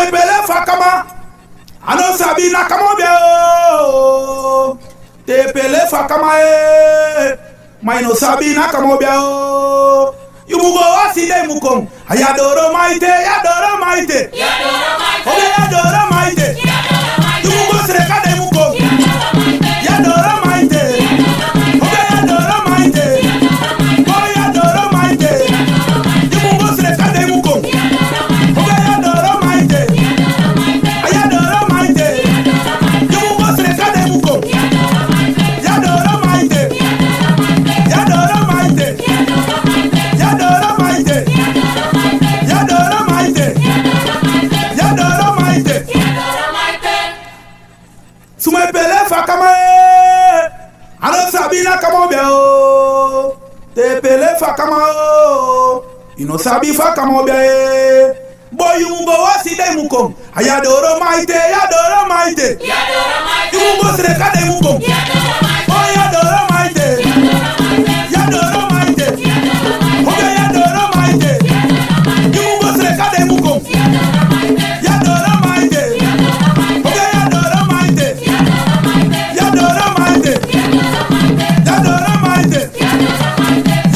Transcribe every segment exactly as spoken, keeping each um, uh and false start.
Pele fu a kama, a no sabi na kama o bia o. Te pele fu a kama e, ma yu no sabi na kama o bia o. Yu mu go wasi, dan yu mu kon. A ya doro maite, ya doro maite. Oke, ya doro maite. Yu mu go sreka, dan yu mu kon. Ya doro maite. Oke, ya doro maite. Oke, ya doro maite. Yu mu go sreka, dan yu mu kon. Oke, ya doro maite. A ya doro maite. Yu mu go sreka, dan yu mu kon. Ya doro maite. Ya doro maite. Ya doro maite. Ya doro maite. Ya doro maite. Suma e pele fu a kama e. A no sabi na kama o bia o. Te pele fu a kama o. Yu no sabi fu a kama o bia e. Boi, yu mu go wasi, dan yu mu kon. A ya doro maite, ya doro maite. Yu mu go sreka, dan yu mu kon. Boi, ya doro maite. Ya doro maite. Oke, ya doro maite. Yu mu go sreka, dan yu mu kon. Ya doro maite. Oke, ya doro maite. Ya doro maite. Ya doro maite.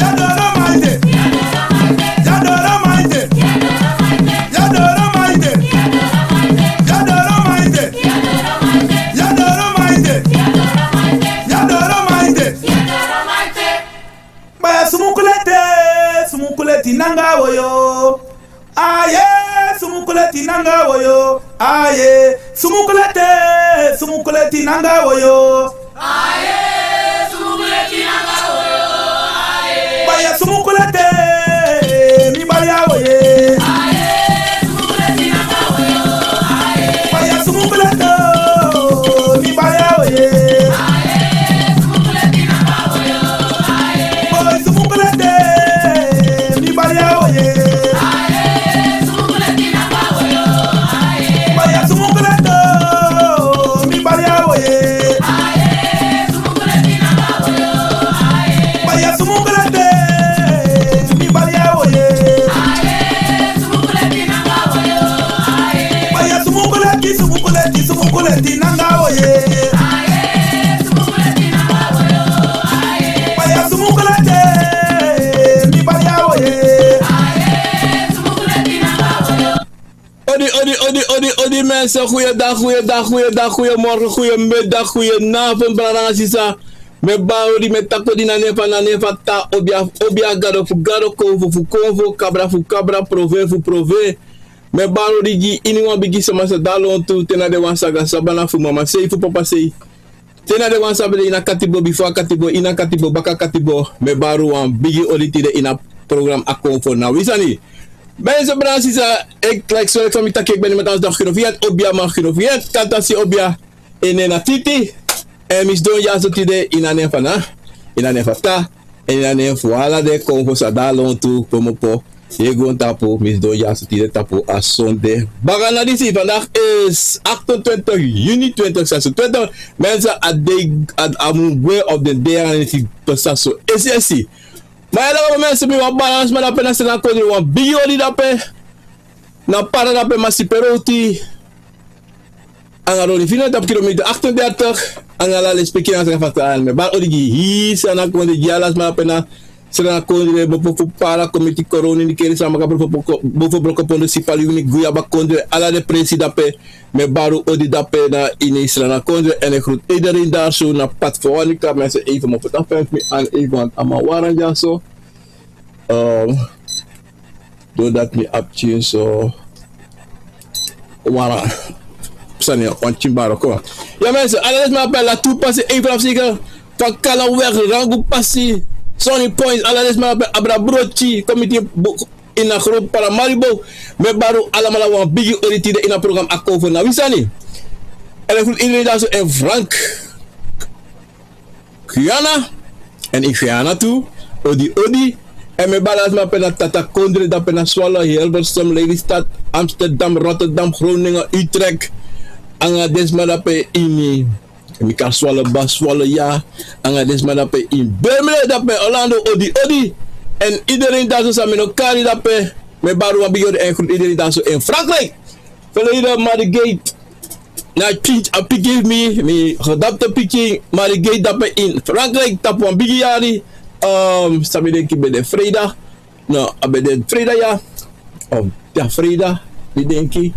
Ya doro maite. Ya doro maite. Ya doro maite. Ya doro maite. Ya doro maite. Ya doro maite. Baya sumukulete, sumukuleti nanga woyo. Aye, sumukuleti nanga woyo. Aye, sumukulete, sumukuleti nanga woyo. Aye, sumukuleti nanga woyo. Aye. Baya sumukulete, mi baya woye. Aye, sumukuleti nanga woyo. Aye. Baya sumukulete, mi baya woye. Aye, sumukuleti nanga woyo. Aye. Boi sumukulete, mi baya woye. Aye. Baya sumukulete, mi baya woye. Baya sumukulete, mi baya woye. Baya sumukuleti, sumukuleti, sumukuleti nanga woye. Baya sumukulete, mi baya woye. Odi, odi, odi, odi, odi, mensen. Goeiedag, goeiedag, goeiedag, goeiemorgen, goeiemiddag, goedenavond, brada nanga sisa. Mi e bari odi, mi e taki odi na nen fu, na nen fu Tata, obia, obia, gado fu gado, konfo fu konfo, kabra fu kabra, prove fu prove. Mi e bari odi gi iniwan bigi sama san de na lontu, te na den wan san de a sabana fu mama sei, fu papa sei. Te na den wan san ben de ini a katibo, bifo a katibo, ini a katibo, baka katibo, mi e bari wan bigi odi tide ini a program A Konfo Na Wi Sani. Mensen, brada nanga sisa, eki, like so, eki fa mi taki, eki ben de met ons dag genoviet, obia, man genoviet, kantasi obia, en na Titi, en mi sidon dyaso tide ini a nen fu Tata, ini a nen fu Tata, en ini a nen fu ala den konfo san de na lontu, komopo, e go na tapu, mi sidon dyaso tide tapu a sonde. Baka na disi, vandaag is achtentwintig juni twintig zesentwintig. Mensen, a dei, a, a mu gwe of den dei nanga den dei pasa so esi esi. Ma ya, dati mensen, mi wan bari ala sma dape na Sranan Kondre, wan bigi odi dape. Na Para dape, Masipe Roti. Anga Ronnie Fina tapu kilometer achtendertig. Anga ala den speki nanga sranga fasi. Mi e bari odi gi hii Sranan Kondre, gi ala sma dape na Sranan Kondre, bofo fu Para, Komiti, Coronie, Nickerie, Saramaka, bofo Brokopondo, Sipaliwini, Guyaba Kondre, ala den presi dape. Mi e bari odi dape na ini Sranan Kondre. En ik groet iedereen daar zo na Pat Veronica. Mensen, even mijn voet afvijf mi aan, even aan, aan mijn warm, ja, zo. Ehm, doordat mi abi tyin so wara sani, wan tyin baro kon. Ya mensen, ala den sma dape, Latu pasi, even afzeker, Van Kalaweg, Rangu pasi, Sunny Point, ala den sma dape, Abra Brochi, Komiti, Buk, ini a Groot Paramaribo. Mi e bari un alamala wan bigi odi tide ini a program A Konfo Na Wi Sani. En ik groet iedereen daar zo in Frank Guyana, en in Guyana tu, odi odi. En mi e bari ala sma dape na Tata Kondre, dape na Zwolle, Hilversum, Lelystad, Amsterdam, Rotterdam, Groningen, Utrecht. Anga den sma dape ini, mi kan Zwolle, baka Zwolle ya. Anga den sma dape ini Belmele, dape Orlando, odi odi. En iedereen daar zo san mi no kari dape, mi e bari wan bigi odi en groet iedereen daar zo in Frankrijk. Verleden Marigate na a pikin fu mi, mi gedapte pikin Marigate dape in Frankrijk tapu wan bigi yari. San mi denki ben de freida. No, a ben de freida ya. Of ya freida, mi denki.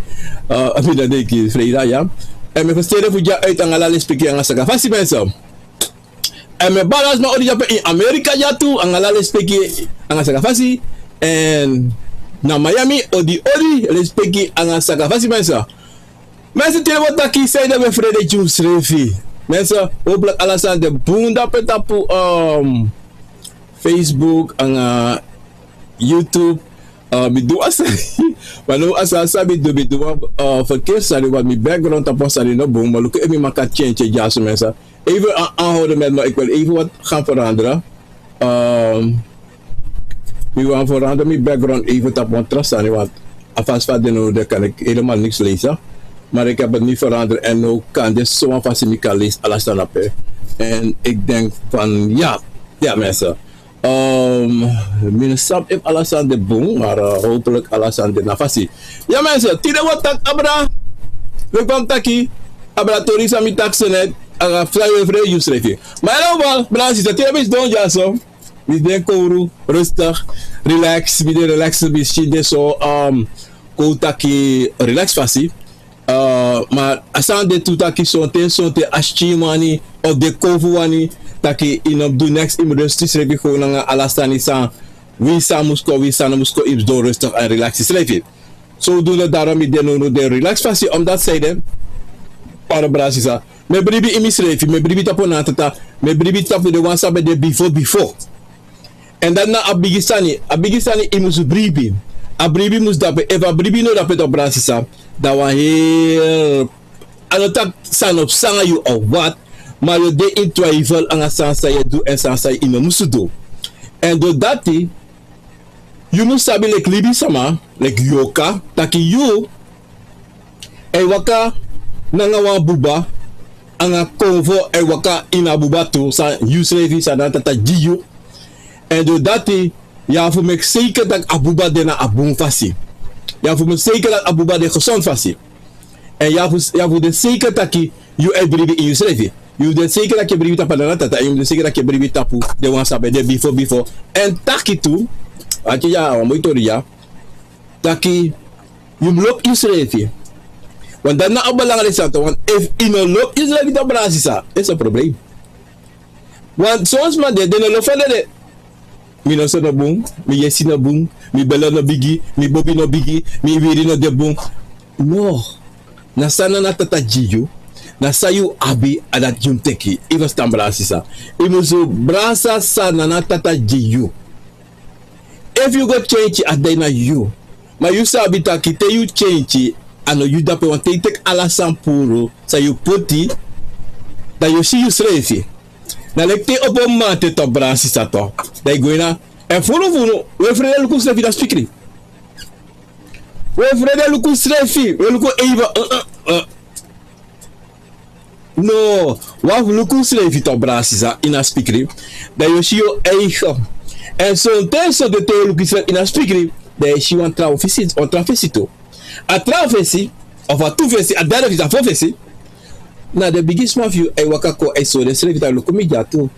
A mi na denki freida ya. Èn mi festeri fu dya uit anga ala lespeki anga saka fasi mense. Èn mi e bari ala sma odi dyape in Amerika dya tu anga ala lespeki anga saka fasi. Èn na Miami odi odi lespeki anga saka fasi mense. Mense, tide wi o taki sanede wi e frede gi unsrefi. Mense, hopelijk ala sani de bun dape tapu Facebook anga YouTube. Mi du wan sani, ma now a sani san mi du, mi du wan verkeer sani, want mi background tapu a sani no bun. Ma luku efu mi maka tyentye dyaso mense. Even a aanhouden met me, ik wil even wat gaan veranderen. Mi wani veranderen mi background even tapu wan tra sani, want a fasi fa a de now de kan ik helemaal niks lezen. Maar ik heb het nu veranderd en now kan dit zomaar fasi mi kan lezen ala sani dape. En ik denk van ja, ja mensen. Mi no sabi efu ala sani de bun, maar hopelijk ala sani de na fasi. Ya mensen, tide wi o taki abra, leki fa mi taki, abra tori san mi taki so net, anga fa yu e frede gi unsrefi. Ma in elk geval, brada sisa, tide mi sidon dyaso, mi de kowru, rustig, relax, mi de relax, mi si de so, kon taki relax fasi. Ma a sani de tu taki sonten sonten a skin wani, of den kowru wani, taki yu no mus du neks, yu mus rust yusrefi, go nanga ala sani san wi san mus kon, wi san no mus kon, yu mus du rustig en relax yusrefi. Zodoende, daarom mi de now now de relax fasi, omdat sanede, para brada sisa, mi e bribi ini misrefi, mi e bribi tapu Nana Tata, mi e bribi tapu den wan san ben de bifo bifo. Èn dati na a bigi sani, a bigi sani yu mus bribi. A bribi mus dape, efu a bribi no dape, dan brada sisa, dan wan heri, a no taki san no psa nanga yu of wat, ma yu o de in twijfel anga san san yu e du èn san san yu no musu du. Èn door dati yu mus sabi leki libisma, leki yorka, taki yu e waka nanga wan buba, anga konfo e waka ini a buba tu, san yusrefi, san Nana Tata gi yu. Èn door dati yu abi fu meki seker taki a buba de na a bun fasi. Yu abi fu meki seker taki a buba de gesond fasi. Èn yu abi fu, yu abi fu de seker taki yu e bribi ini yusrefi. Yu mus de seker taki yu e bribi tapu Nana Tata, èn yu mus de seker taki yu e bribi tapu den wan san ben de bifo bifo. Èn taki tu, aki ya, wan moi tori ya, taki yu mus lobi yusrefi. Want dati na a belangrijk sani tu, want efu yu no lobi yusrefi, dan brada sisa, is a probleem. Want son sma de, den no lobi fa den de. Mi noso no bun, mi yesi no bun, mi bele no bigi, mi bobi no bigi, mi wiri no de bun. No. Na san Nana Tata gi yu, na san yu abi, a dati yu mus teki. Yu ferstan, brada sisa? Yu mus brasa san Nana Tata gi yu. Efu yu go kenki, a de na yu. Ma yu sabi taki te yu kenki, a no yu dape, want te yu teki ala sani puru san yu poti, dan yu o si yusrefi. Na leki te yu opo mamanten tu, brada sisa, tu, dan yu go ini a, èn furu furu, wi e frede luku unsrefi na spikri. Wi e frede luku unsrefi, wi e luku even, eh, eh, eh. No, wi abi fu luku unsrefi tu, brada sisa, ini a spikri. Dan yu o si yu eigen. Èn sonten sonten te yu e luku yusrefi ini a spikri, dan yu e si wan tra fesi, wan tra fesi tu. A tra fesi, of a tu fesi, a derde fesi, a fo fesi. Na den bigisma fu yu e waka kon e sori densrefi taki luku mi dya tu.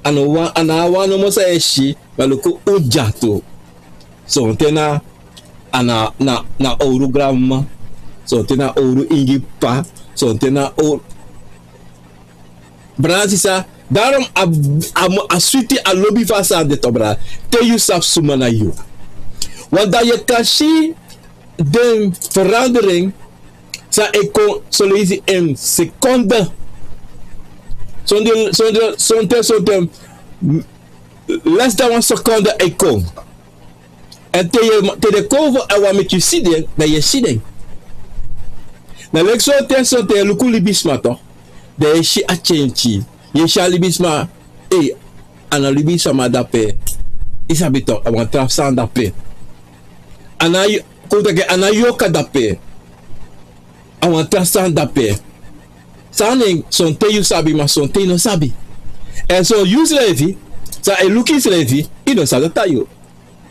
A no wan, a no a wan nomo san yu e si, ma luku un dya tu. Sonten na, a na, na, na owru granmama, sonten na owru ingi p'pa, sonten na owru. Brada sisa, daarom a, a, a switi, a lobi fu a sani de tu, brada. Te yu sabi suma na yu. Want dan yu kan si den verandering san e kon soleisi in seconde. Sonde, sonde, sonten, sonten, less dan wan seconde e kon. Èn te yu, te den kon fu a wan meki yu si den, dan yu e si den. Na leki sonten, sonten yu e luku libisma tu, dan yu e si a kenki. Yu e si a libisma, ei, a no libisma dape. Yu sabi tu, a wan tra sani dape. A no, kon taki, a no yorka dape. A wan tra sani dape. Sani, sonten yu sabi, ma sonten yu no sabi. Èn so yusrefi san e luku yusrefi, yu no sabi dati na yu.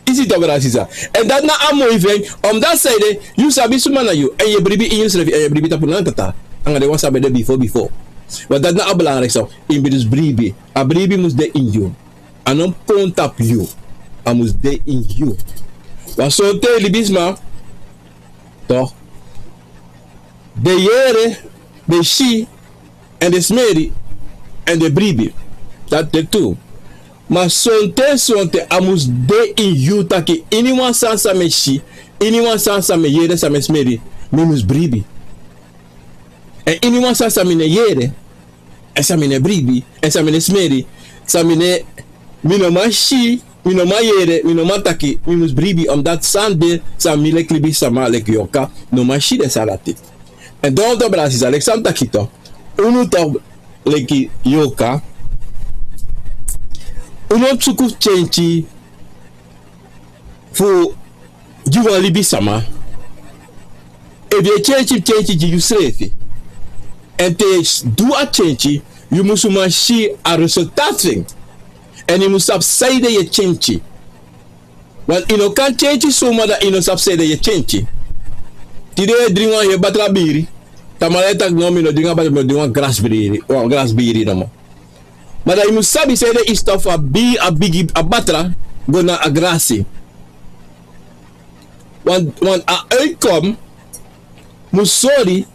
Isi to, brada sisa. Èn dati na a moi fu en. Omdati san ede, yu sabi suma na yu, èn yu e bribi ini yusrefi, èn yu e bribi tapu Nana Tata, nanga den wan san ben de bifo bifo. Want dati na a belangrijk san yu mus bribi. A bribi mus de ini yu. A no mus kon tapu yu. A mus de ini yu. Want sonten libisma, toch, den yere, den si, èn den smeri, èn den bribi. Dati de tu. Ma sonten, sonten a mus de ini yu taki, iniwan sani san mi e si, iniwan sani san mi e yere, san mi e smeri, mi mus bribi. Èn iniwan sani san mi no e yere, èn san mi no e bribi, èn san mi no e smeri, san mi no e, mi no man si, mi no man yere, mi no man taki, mi mus bribi, omdati sani de san mi leki libisma, leki yorka, no man si den sani dati. Èn dan, to, brada sisa, leki san mi taki, to, unu, to, leki yorka, un no mus suku fu kenki fu gi wan libisma. Efu yu e kenki, kenki gi yusrefi. Èn te yu du a kenki, yu mus man si a resultaat fu en. Èn yu mus sabi sanede yu e kenki. Want yu no kan kenki suma, dan yu no sabi sanede yu e kenki. Tide yu e dringi wan heri batra biri. Tamara yu e taki: "No, mi no dringi a batra, mi no dringi wan grasi biri, wan grasi biri nomo." Ma dan yu mus sabi sanede yu stop fu a bi-, a bigi, a batra go na a grasi. Want, want a uitkom mus sori,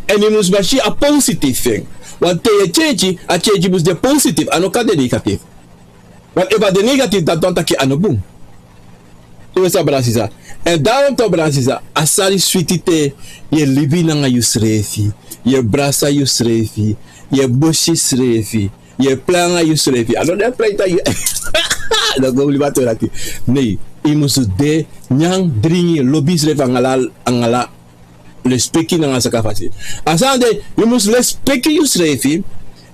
èn yu mus man si a positief fu en. Want te yu e kenki, a kenki mus de positief, a no kan de negatief. Want efu a de negatief, dati wani taki a no bun. Yu e sabi, brada sisa. Èn daarom toch, brada sisa, a sani switi te yu e libi nanga yusrefi, yu e brasa yusrefi, yu e busi yusrefi, yu e prei nanga yusrefi. A no de prei taki yu no go libi a tori dati. Nee, yu mus de nyan, dringi, lobi yusrefi anga ala, anga ala lespeki nanga sakafasi. A sani de, yu mus lespeki yusrefi,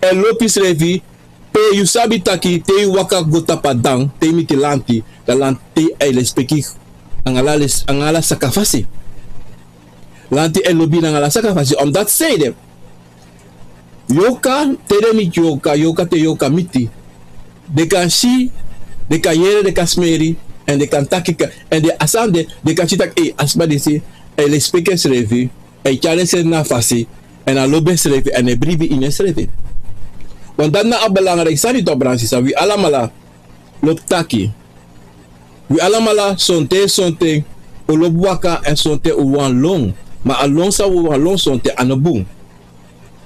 èn lobi yusrefi, pe yu sabi taki te yu waka go tapu a dan, te yu miti lanti, dan lanti e lespeki anga ala les-, anga ala sakafasi. Lanti e lobi nanga ala sakafasi. Omdati sanede, yorka, te den miti yorka, yorka te yorka miti, den kan si, den kan yere, den kan smeri, èn den kan taki, ka-, èn den, a sani de, den kan si taki: "Ei, a sma disi e lespeki ensrefi, e tyari ensrefi na a fasi, èn a lobi ensrefi, èn e bribi ini ensrefi." Want dati na a belangrijk sani toch, brada sisa, wi alamala lobi taki. Wi alamala sonten, sonten un lobi waka, èn sonten un wani lon. Ma a lon san un wani lon sonten a no bun.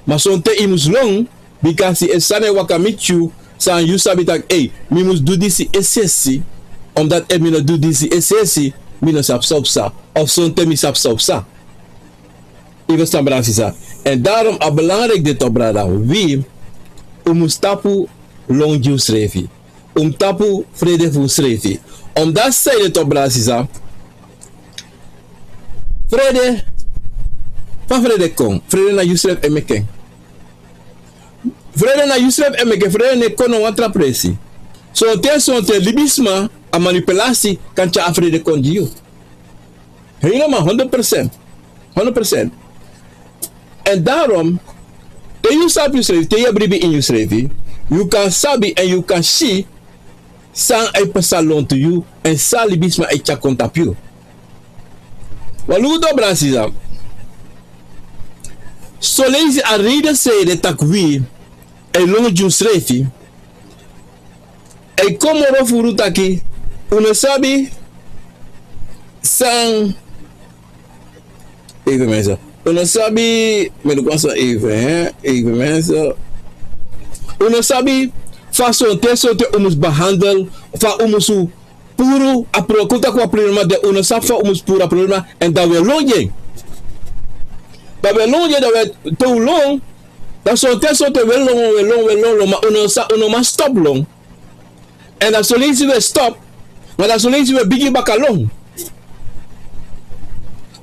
Ma sonten yu mus lon, bika efu sani e waka miti yu, san yu sabi taki: "Ei, mi mus du disi es'esi, omdati efu mi no du disi es'esi, mi no sa psa o psa, of sonten mi sa psa o psa." Yu e ferstan, brada sisa. Èn daarom a belangrijk de toch, brada, wi, un mus tapu lon gi unsrefi. Un mus tapu frede fu unsrefi. Omdati sanede toch, brada sisa, frede, fa frede kon? Frede na yusrefi e meki en. Frede na yusrefi e meki en, frede no e kon na wan tra presi. Sonten, sonten libisma, a manipulasi kan tyari a frede kon gi yu. Helemaal, honderd procent. Honderd procent. Èn daarom, te yu sabi yusrefi, te yu e bribi ini yusrefi, yu kan sabi èn yu kan si san e pasa lontu yu, èn san libisma e tyari kon tapu yu. Wan luku toch, brada sisa. Son leisi a reden sanede taki wi e lon gi unsrefi, e kon moro furu taki un no sabi san, even mensen. Un no sabi, mi e luku wan sani even, hè, even mensen. Un no sabi fa sonten, sonten un mus behandel, fa un mus puru a pro-, kon taki wan problema de, un no sabi fa un mus puru a problema, èn dan un e lon gi en. Dan un e lon gi en, dan un e, te un lon, dan sonten, sonten un e lon, un e lon, un e lon, lon, ma un no sa-, un no man stop lon. Èn dan son leisi un e stop, ma dan son leisi un e bigin baka lon.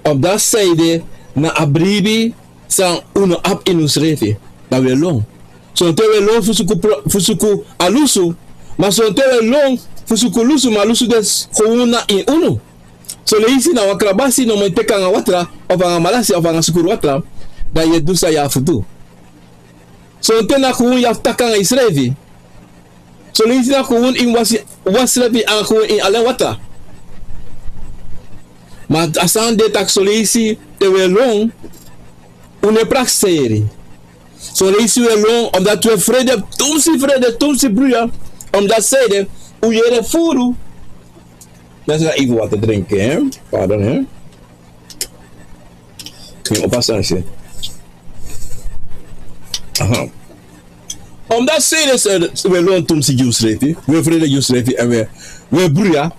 Omdati sanede na a bribi san un no abi ini unsrefi, dan un e lon. Sonten un e lon fu suku pro-, fu suku a lusu, ma sonten un e lon fu suku lusu, ma lusu de s-, gewoon na ini unu. Son leisi na wan krabasi nomo e teki nanga watra, of nanga malasi, of nanga sukuru watra, dan yu e du san yu abi fu du. Sonten na gewoon yu abi fu taki nanga yusrefi. Son leisi na kownu yu mus wasi, wasi srefi anga kownu ini alen watra. Ma a sani de tak' son leisi te un e lon, un no e prakseri. Son leisi un e lon, omdat un e frede, tumsi frede, tumsi bruya, omdat sanede, un yere furu. Dati na even watra drinken, hè? Pardon, hè? Mi opo a sani se. Aha. Omdat sanede, un e lon tumsi gi unsrefi, un e frede gi unsrefi, èn un e, un e bruya.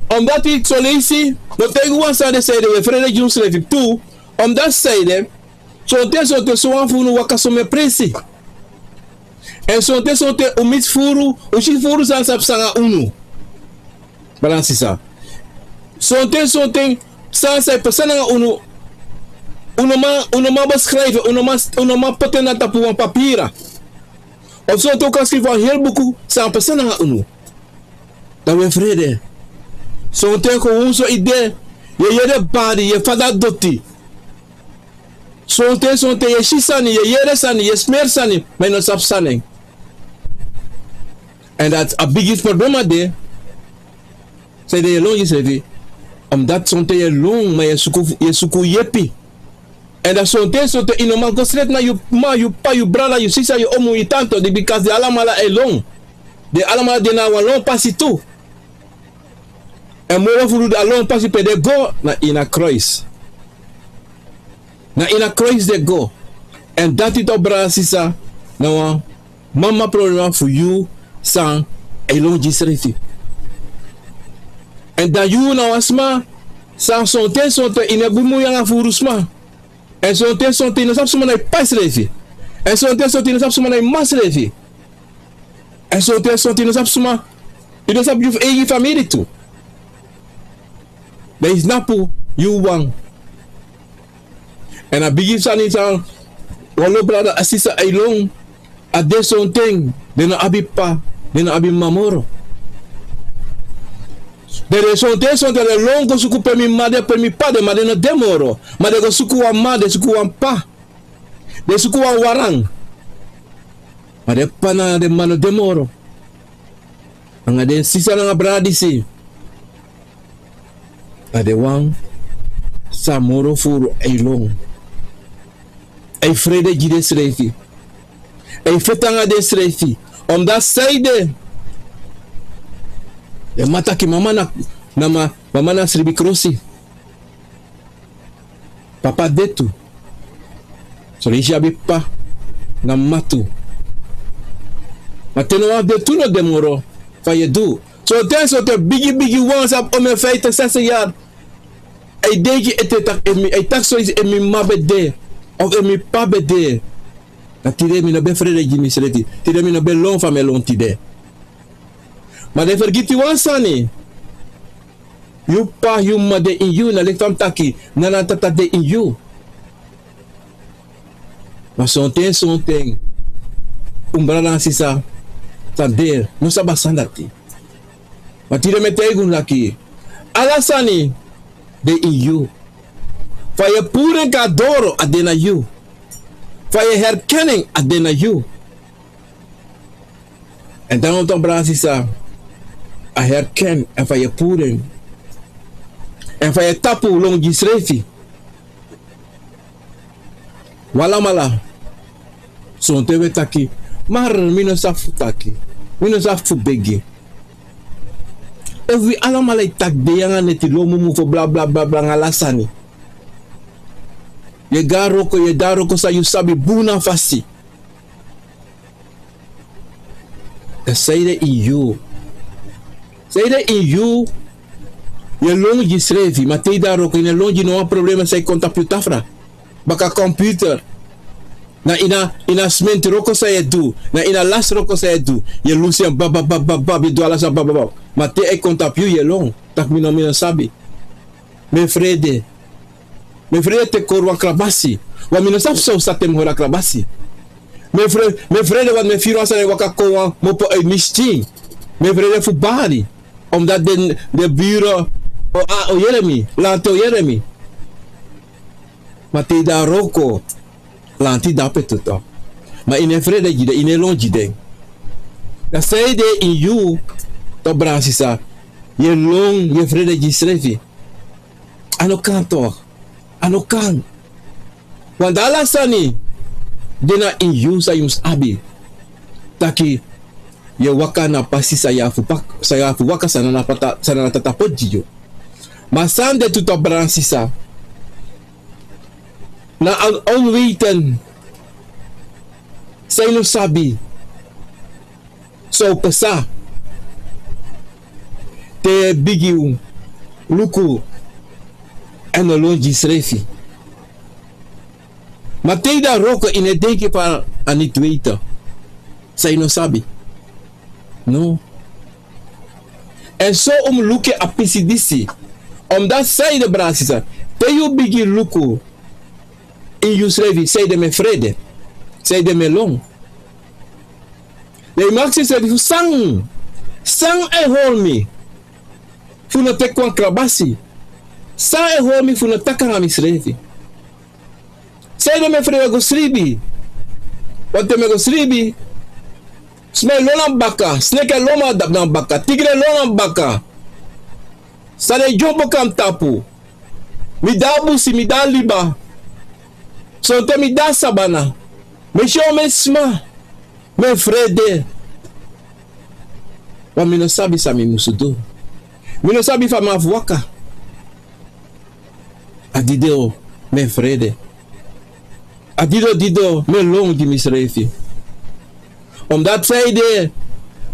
Omdat yu son leisi, no taigi wan sani de sanede un e frede gi unsrefi tu, omdat sanede, sonten, sonten, sowan fu unu waka someni presi. Èn sonten, sonten, un miti furu, un si furu san sa pasa nanga unu. Brada sisa. Sonten, sonten, san sa e pasa nanga unu, un no man, un no man beschrijven, un no man, un no man poti en na tapu wan papira. Of sonten un kan skrifi wan heri buku, san pasa nanga unu. Dan un e frede. Sonten kownu so yu de, yu e yere bari, yu e fadon na doti. Sonten, sonten, yu e si sani, yu e yere sani, yu e smeri sani, ma yu no sabi san na en. Èn dati a bigi problema de. Sanede yu e lon yusrefi. Omdat sonten yu e lon, ma yu e suku, yu e suku yepi. Èn dan sonten, sonten yu no man go sreti na yu m'ma, yu p'pa, yu brada, yu sisa, yu omu, yu tante, di bika den alamala e lon. Den alamala de na wan lon pasi tu. Èn moro furu den a lon pasi pe den go na ini a kruis. Na ini a kruis den go. Èn dati tu, brada sisa, na wan mama problema fu yu san e lon gi yusrefi. Èn dan yu na wan sma san sonten, sonten yu no e bumui anga furu sma. Èn sonten, sonten yu no sabi suma na yu p'pa srefi. Èn sonten, sonten yu no sabi suma na yu m'ma srefi. Èn sonten, sonten yu no sabi suma, yu no sabi yu eigi famiri tu. Dan yu tnapu yu wan. Èn a bigi sani san wan lo brada, a sisa e lon. A de sonten den no abi p'pa, den no abi m'ma moro. Den de sonten, sonten den lon go suku pe mi m'ma de, pe mi p'pa de, ma den no de moro. Ma den go suku wan m'ma, den suku wan p'pa. Den suku wan waran. Ma den p'pa nanga den m'ma no de moro. Anga den sisa nanga brada disi. A den wan san moro furu e lon. E frede gi densrefi. E feti anga densrefi. Omdat sanede. Den m'ma taki mama na, na ma, mama na sribi krosi. Papa de tu. Son leisi yu abi p'pa nanga m'ma tu. Ma te no wan fu den tu no de moro, fa yu e du? Sonten, sonten bigi bigi wan san abi omeni fiftig, zestig yari. A e denki ete taki efu mi, a e taki son leisi efu mi m'ma ben de, of efu mi p'pa ben de. Dan tide mi no ben frede gi misrefi. Tide mi no ben lon fa mi e lon tide. Ma den fergiti wan sani. Yu p'pa, yu m'ma de ini yu, na leki fa mi taki, nana, tata de ini yu. Ma sonten, sonten un brada nanga sisa san de, no sabi a sani dati. Ma tide mi e taigi unu taki ala sani de ini yu. Fa yu e puru en kon na doro, a de na yu. Fa yu e herken en, a de na yu. Èn dan un tok, brada sisa, a herken, èn fa yu e puru en. Èn fa yu e tapu lon gi yusrefi. Un alamala. Sonten un e taki, ma mi no sabi fu taki. Mi no sabi fu begi. Efu wi alamala e taki dei anga neti, lon mumu fu bla bla bla bla anga ala sani. Yu e go na wroko, yu e du a wroko san yu sabi bun na fasi. Èn sanede ini yu? Sanede ini yu? Yu e lon gi yusrefi, ma te yu du a wroko yu no e lon gi no wan problema san e kon tapu yu tafra. Baka computer. Na ini a, ini a simenti wroko san yu e du, na ini a lasi wroko san yu e du, yu e lusu en baba baba baba, yu e du ala sani baba baba. Ma te a e kon tapu yu, yu e lon. Taki mi no, mi no sabi. Mi e frede. Mi e frede te kori wan krabasi. Want mi no sabi san o sa te mi hori a krabasi. Mi e fre, mi e frede want mi e firi wan sani e waka kon wan mopo uit mi skin. Mi e frede fu bari. Omdat den, den buru o, a, o yere mi, lanti o yere mi. Ma te yu du a wroko, lanti de ape tu tok. Ma yu no e frede gi den, yu no e lon gi den. Dan san e de ini yu, to brada sisa, yu e lon, yu e frede gi yusrefi. A no kan tok. A no kan. Wan dala sani de na ini yu san yu mus abi. Taki yu e waka na pasi san yu abi fu waka, san na Tata poti gi yu. Ma san de tu, to brada sisa, na a onweten san yu no sabi san o pasa te yu e bigin luku èn no lon gi yusrefi. Ma te yu de na wroko, yu no e denki fu a niti weiti san yu no sabi. No. Èn so un mus luku a pisi disi. Omdati san e de, brada sisa, te yu bigin luku ini yusrefi, san e de mi e frede, san e de mi e lon. Dan yu mus aksi yusrefi fu san, san e hori mi fu no teki wan krabasi? San e hori mi fu no taki nanga misrefi? San e de mi e frede go sribi? Wanten mi e go sribi, sma e lon na mi baka, sneki e lon na mi baka, tigri e lon na mi baka. San e dyompo kon na mi tapu. Mi de na busi, mi de na liba. Sonten mi de na sabana. Mi e si omeni sma. Mi e frede. Ma mi no sabi san mi musu du. Mi no sabi fa mi abi fu waka. A didon mi e frede. A didon didon mi e lon gi misrefi. Omdati san e de,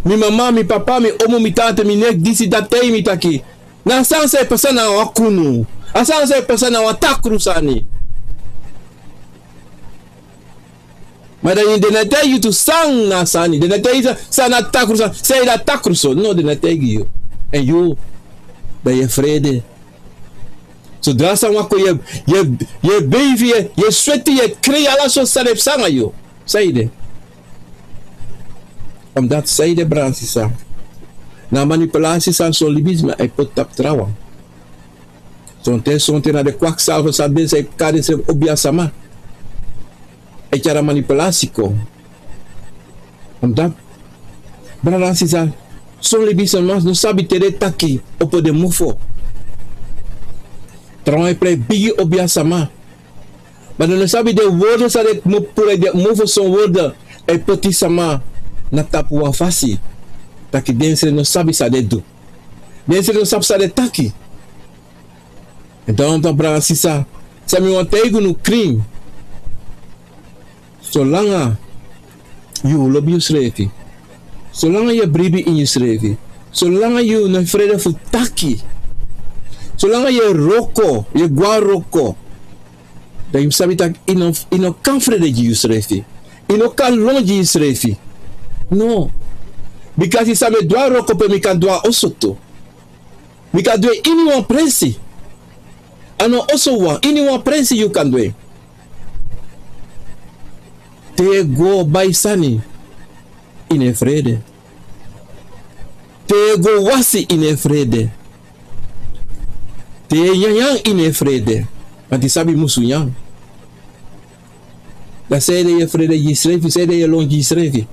mi mama, mi papa, mi omu, mi tante, mi neki, disi, dati taigi mi taki na a sani san e pasa na wan kunu, a sani san e pasa na wan takru sani. Ma dan den no e taigi yu tu san na a sani, den no e taigi yu san na a takru sani, san e de a takru so. No, den no e taigi yu. Èn yu, dan yu e frede. Sodra san wani kon, yu e, yu e beifi, yu e sweti, yu e krei, ala sortu sani e psa nanga yu. San e de? Omdati san e de, brada sisa, na a manipulasi san son libisma e poti tapu trawan. Sonten, sonten na den kwaksalver san de, san e kari densrefi obiasma, e tyari a manipulasi kon. Omdati, brada sisa, son libisma no sabi te den e taki, opo den mofo. Trawan e prei bigi obiasma. Ma den no sabi den wordu san den e puru, den mofo, son wordu e poti sama na tapu wan fasi taki densrefi no sabi san den e du. Densrefi no sabi san den e taki. Èn dan, omdati, brada sisa, san mi wani taigi unu krin. Solanga yu lobi yusrefi, solanga yu e bribi ini yusrefi, solanga yu no e frede fu taki, solanga yu e wroko, yu e gwe na wroko, dan yu mus sabi taki yu no, yu no kan frede gi yusrefi. Yu no kan lon gi yusrefi. No. Bikasi san mi e du na wroko, pe mi kan du na oso tu. Mi kan du en ini wan presi. A no oso wawan, ini wan presi yu kan du en. Te yu e go bai sani, yu no e frede. Te yu e go wasi, yu no e frede. Te yu e nyanyan, yu no e frede. Want yu sabi yu musu nyan. Dan san ede yu e frede gi yusrefi, san ede yu e lon gi yusrefi?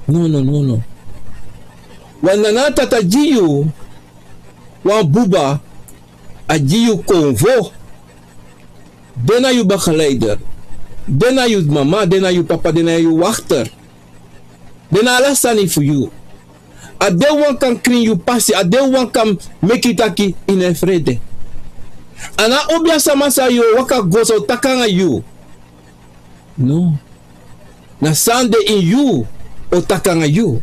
No, no, no, no. Wan nana tata gi yu wan buba, a gi yu konfo. Den na yu begeleider. Den na yu mama, den na yu papa, den na yu wakter. Den na ala sani fu yu. A den wan kan krin yu pasi, a den wan kan meki taki yu no e frede. A no a obiasma san yu o waka go, san o taki nanga yu. No. Na san de ini yu o taki nanga yu.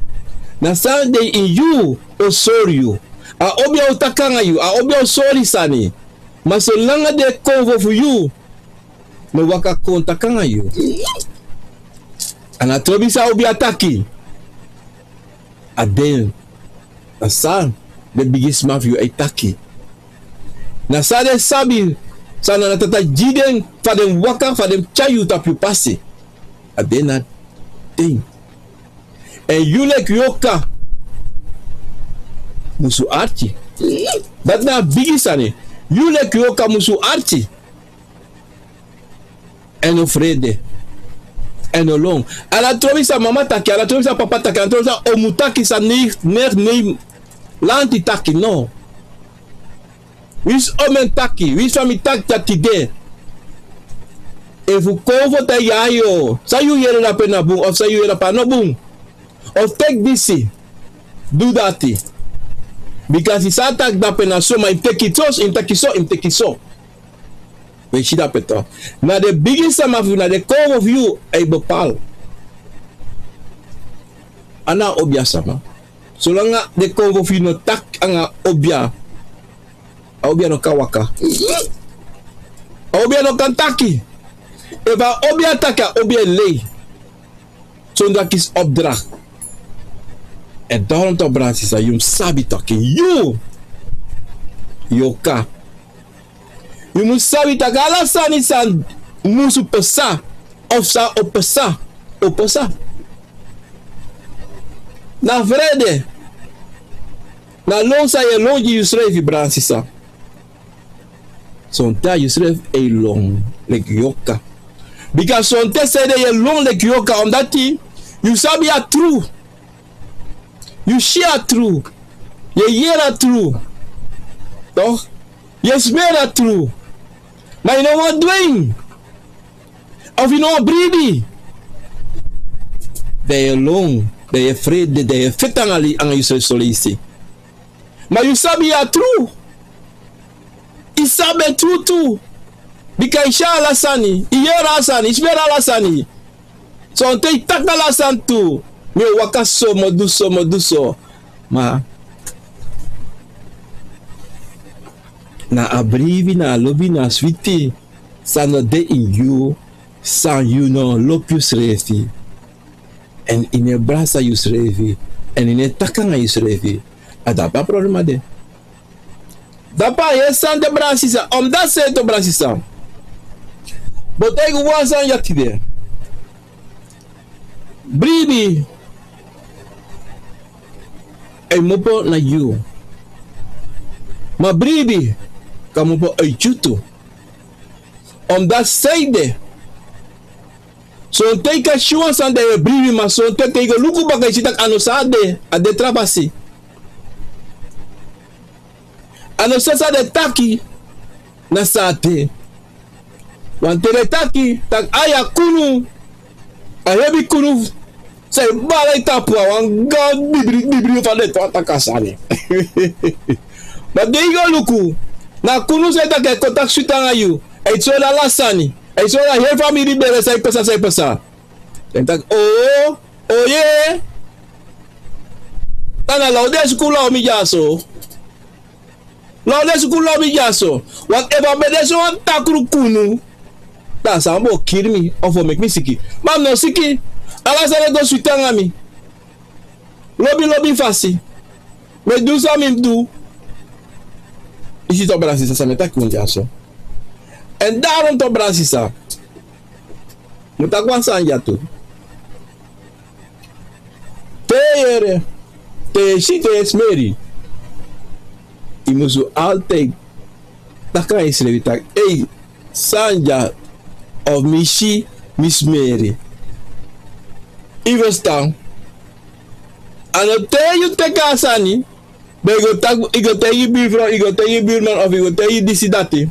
Na san de ini yu o sori yu. A obia o taki nanga yu, a obia o sori sani. Ma solanga den konfo fu yu no waka kon taki nanga yu. A no a trobi san a obia taki. A den, na san den bigisma fu yu e taki. Na san den sabi, san nana tata gi den, fa den waka, fa den tyari yu tapu yu pasi. A den na den. Èn yu leki yorka musu arki. Dati na a bigi sani. Yu leki yorka musu arki. Èn no frede. Èn no lon. A no trobi san mama taki, a no trobi san papa taki, a no trobi san omu taki, san nei, nei, nei lanti taki, no. Winsi omen taki, winsi fa mi taki dati de. Efu kownu fu taigi yu, san yu yere dape na bun, of san yu yere dape a no bun. Of teki disi, du dati. Bika san a taki dape na so, ma yu mus teki so, yu mus teki so, yu mus teki so. We si dape tu. Na den bigi sama fu yu, na den kownu fu yu, a e bepaal. A no a obia sama. Solanga den kownu fu yu no taki anga obia, a obia no kan waka. A obia no kan taki. Efu a obia taki, a obia e lei. Sondra kisi opdracht. Èn daarom tu, brada sisa, yu mus sabi taki yu, yu o kan. Yu mus sabi taki ala sani san musu pasa, of san o pasa, o pasa. Na frede, na lon san yu e lon gi yusrefi, brada sisa. Sonten a yusrefi e lon leki yoka. Bika sonten sanede yu e lon leki yoka, omdati yu sabi a tru. Yu si a tru. Yu e yere a tru. Toch? Yu e smeri a tru. Ma yu no wani du en. Of yu no wani bribi. Dan yu e lon, dan yu e frede, dan yu e feti anga li, anga yusrefi soleisi. Ma yu sabi a tru. Yu sabi en trutu. Bika yu si ala sani, yu yere ala sani, yu smeri ala sani. Sonten yu taki ala sani tu. Mi o waka so, mi o du so, mi o du so. Ma na a bribi, na a lobi, na a switi san no de ini yu, san yu no lobi yusrefi. Èn yu no e brasa yusrefi. Èn yu no e taki anga yusrefi. A dape a problema de. Dape a heri sani de, brada sisa, omdati sani tu, brada sisa. Bo taigi wan sani ya tide. Bribi e kmopo na yu. Ma bribi kan kmopo na yu tu. Omdati sanede, sonten yu kan si wan sani dan yu e bribi, ma sonten te yu go luku baka yu si taki a no san a de, a de tra fasi. A no san san den taki, na san a de. Wanten den taki taki a ya kunu, a hebi kunu, san e bari na yu tapu, a wan gaan dibri dibri fa den e taki a sani. Ma te yu go luku, na kunu san e taki e kon taki switi anga yu, e sori ala sani, e sori a heri famiri bere san e pasa, san e pasa. Den taki o, o ye. Dan na law den suku law mi dyaso. Law den suku law mi dyaso. Want efu a ben de so wan takru kunu, dan a sani bo kiri mi, of o meki mi siki. Ma mi no siki. Ala sani e go switi anga mi. Lobi lobi fasi. Mi e du san mi mus du. Yu si tu, brada sisa, san mi e taki un dyaso. Èn daarom tu, brada sisa, mi o taki wan sani ya tu. Te yu yere, te yu si, te yu e smeri, yu musu altijd taki anga yusrefi taki: ei, san de dya? Of mi si, mi smeri. Yu ferstan? A no te yu teki a sani, dan yu go taki, yu go taigi yu birfrow, yu go taigi yu birman, of yu go taigi disi dati.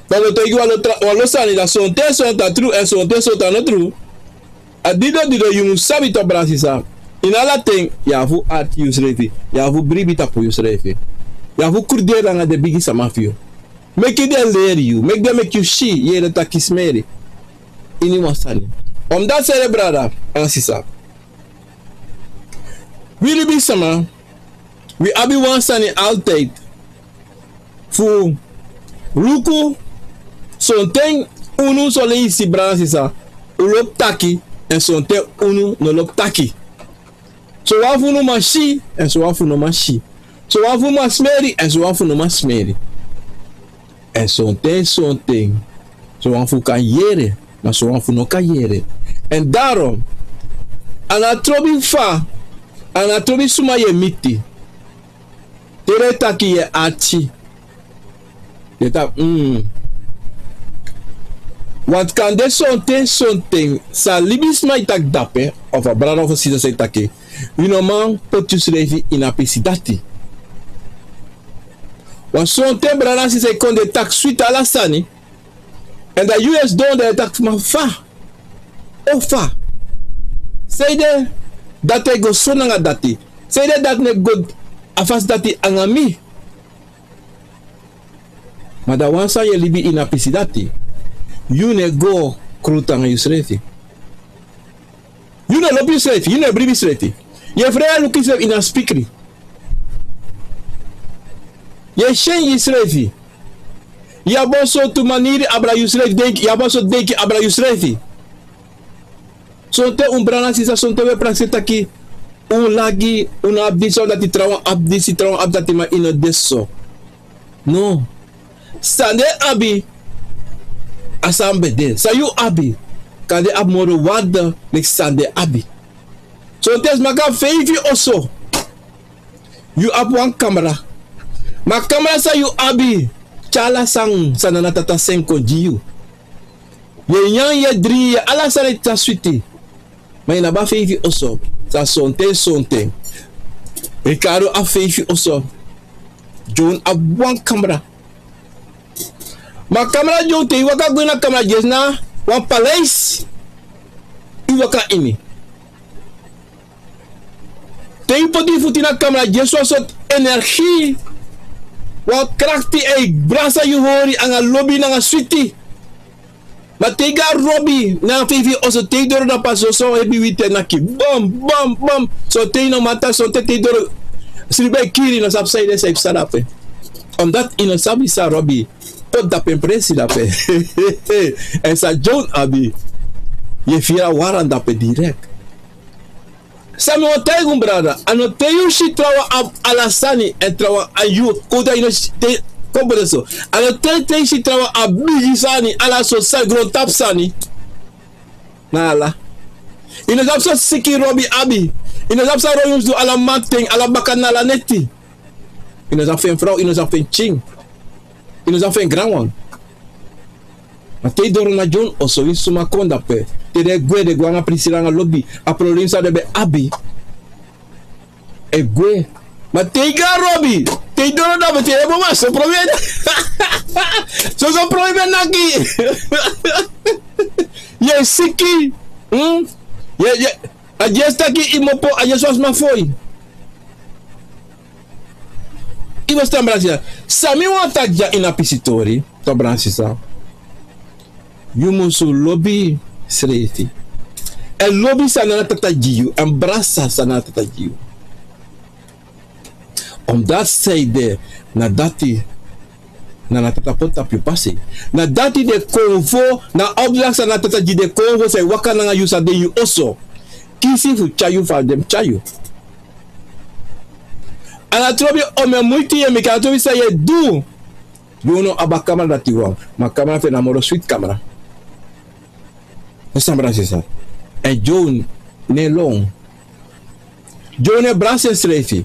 Dan yu o taigi wan lo tra-, wan lo sani, dan sonten sonten a tru, èn sonten sonten a no tru. A dido dido yu mus sabi tu, brada sisa. Ini ala ten yu abi fu arki yusrefi, yu abi fu bribi tapu yusrefi. Yu abi fu kruderi nanga den bigi sama fu yu. Meki den leri yu, meki den meki yu si, yere taki, smeri ini wan sani. Omdati sani, brada anga sisa, wi libisma, wi abi wan sani altijd fu luku. Sonten unu soleisi, brada sisa, un lobi taki, èn sonten unu no lobi taki. Sowan fu unu man si, èn sowan fu unu no man si. Sowan fu unu man smeri, èn sowan fu unu no man smeri. Èn sonten, sonten, sowan fu unu kan yere, ma sowan fu unu no kan yere. Èn daarom, a no trobi fa, a no trobi suma yu e miti. Te den e taki, yu e arki. Yu e taki, mm, Want kan de sonten sonten san libisma e taki dape, of a brada of a sisa san e taki, yu no man poti yusrefi ini a pisi dati. Wan sonten brada sisa e kon de taki switi ala sani. Èn dan yu e sidon dan e taki sma fa, o fa, sanede dati e go so nanga dati? Sanede dati no e go a fasi dati nanga mi? Ma dan wan sani yu e libi ini a pisi dati, yu no e go krutu nanga yusrefi. Yu no e lobi yusrefi, yu no e bribi yusrefi. Yu e frede luku yusrefi ini a spikri. Yu e syen yusrefi. Yu abi wan sortu maniri abra yusrefi, denki yu abi wan sortu denki abra yusrefi. Sonten un brada sisa, sonten un e prakseri taki un lagi, un no abi disi, dati, trawan abi disi, trawan abi dati, ma yu no de so. No. San den abi, a san ben de. San yu abi kan de abi moro warde leki san den abi. Sonten sma kan abi feifi oso. Yu abi wan kamra. Ma a kamra san yu abi tyari ala san san Nana Tata seni kon gi yu. Yu e nyan, yu e dringi, yu e, ala sani e tan switi. Ma yu no abi a feifi oso. San sonten sonten Ricardo abi feifi oso. John abi wan kamra. Ma a kamra John, te yu waka go ini a kamra, dyesi na wan paleis yu waka ini. Te yu poti yu futu ini a kamra, dyesi wan sortu energi, wan krakti e brasa yu hori anga lobi nanga switi. Ma te yu go na lobi nanga feifi oso, te yu doro dape, a soso hebi witi e naki bam bam bam. Sonten yu no man tan, sonten te yu doro, sribi e kiri, yu no sabi sanede san yu psa dape. Omdat yu no sabi san lobi poti dape, en presi dape. Èn san John abi, yu e firi a waran dape direkt. San mi wani taigi un brada, a no te yu si trawan abi ala sani, èn trawan abi yu, kon taki yu no si, te, kon poti en so. A no te, te yu si trawan abi bigi sani, ala sortu sani, grontapu sani. Na ala. Yu no sabi sortu siki lobi abi. Yu no sabi san lobi mus du ala mamanten, ala baka na ala neti. Yu no sabi fu en frow, yu no sabi fu en pikin. Yu no sabi fu en granwan. Ma te yu doro na John oso, winsi suma kon dape, te den e gwe, den e gwe anga prisiri anga lobi. A problem san den ben abi e gwe. Ma te yu go na lobi, te yu doro dape, te yu e bow, ma so problem, so so problem naki. Yu e siki. Hm? Yu e, yu e, a dyesi taki yu mopo, a dyesi wan sma foi. Yu mus tan, brada sisa. San mi wani taki dya ini a pisi tori, to, brada sisa, yu musu lobi yusrefi. Èn lobi san Nana Tata gi yu, èn brasa san Nana Tata gi yu. Omdat sanede, na dati Nana Tata poti tapu yu pasi. Na dati den konfo, na a opdracht san Nana Tata gi den konfo san e waka nanga yu, san de ini yu oso, kisi fu tyari yu fa den mus tyari yu. A no trobi omeni muiti yu e meki, a no trobi san yu e du. Yu no abi a kamra dati wawan, ma a kamra fu en na moro switi kamra. Yu sabi, brada sisa. Èn John no e lon. John no e brasi ensrefi.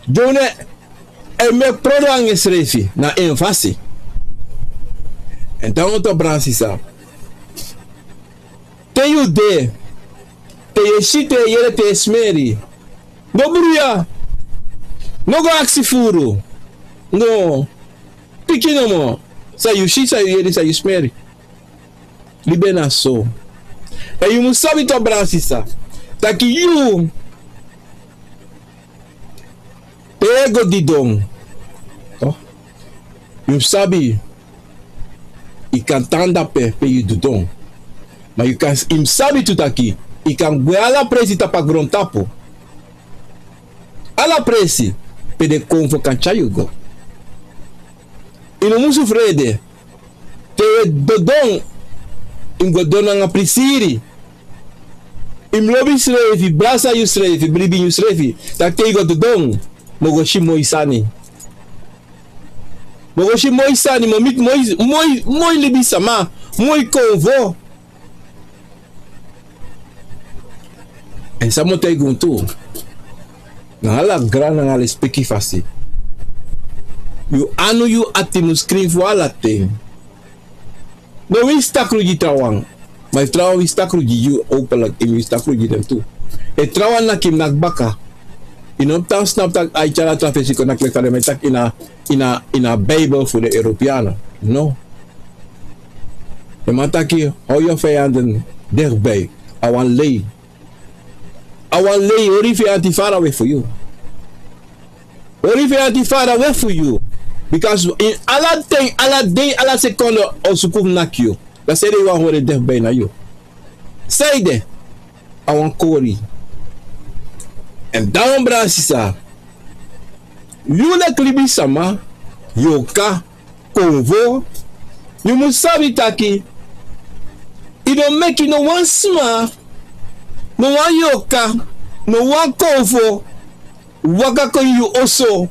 John no e meki problem nanga ensrefi na en fasi. Èn dan un, to, brada sisa, te yu de, te yu e si, te yu e yere, te yu e smeri, no bruya. No go aksi furu. No. Piki nomo san yu si, san yu yere, san yu smeri. Libi na so. Èn yu mus sabi, to, brada sisa, taki yu, pe yu e go didon, to, yu mus sabi, yu kan tan dape pe yu didon. Ma yu kan, yu mus sabi tu taki yu kan gwe ala presi tapu a grontapu. Ala presi pe den konfo kan tyari yu go. Yu no musu frede. Te yu e dodon, yu mus go dodon nanga prisiri. Yu mus lobi yusrefi, brasa yusrefi, bribi yusrefi. Taki te yu go dodon, mi o go si moi sani. Mi o go si moi sani, mi o miti moi, moi, moi libisama, moi konfo. Èn san mi o taigi un tu, na ala grani nanga lespeki fasi, yu anu, yu ati mus krin fu ala ten. No winsi takru gi trawan. Ma efu trawan winsi takru gi yu, openlijk, yu winsi takru gi den tu. Efu trawan naki yu, mus naki baka. Yu no mus tan snapu tak' a e tyari a tra fesi kon naki leki fa den man e taki ini a, ini a, ini a Bijbel fu den Europeanen. No. Den man taki, hou yu vijanden dichtbij. A wan lei. A wan lei, hori yu vijanti farawe fu yu. Hori yu vijanti farawe fu yu. Because ini ala ten, ala dei, ala sekonde, a o suku fu naki yu. Dan sanede yu wani hori en dichtbij na yu? Sanede? A wan kori. Èn dan, brada, sisa, yu leki libisama, yorka, konfo, yu mus sabi taki yu no meki no wan sma, no wan yorka, no wan konfo waka kon ini yu oso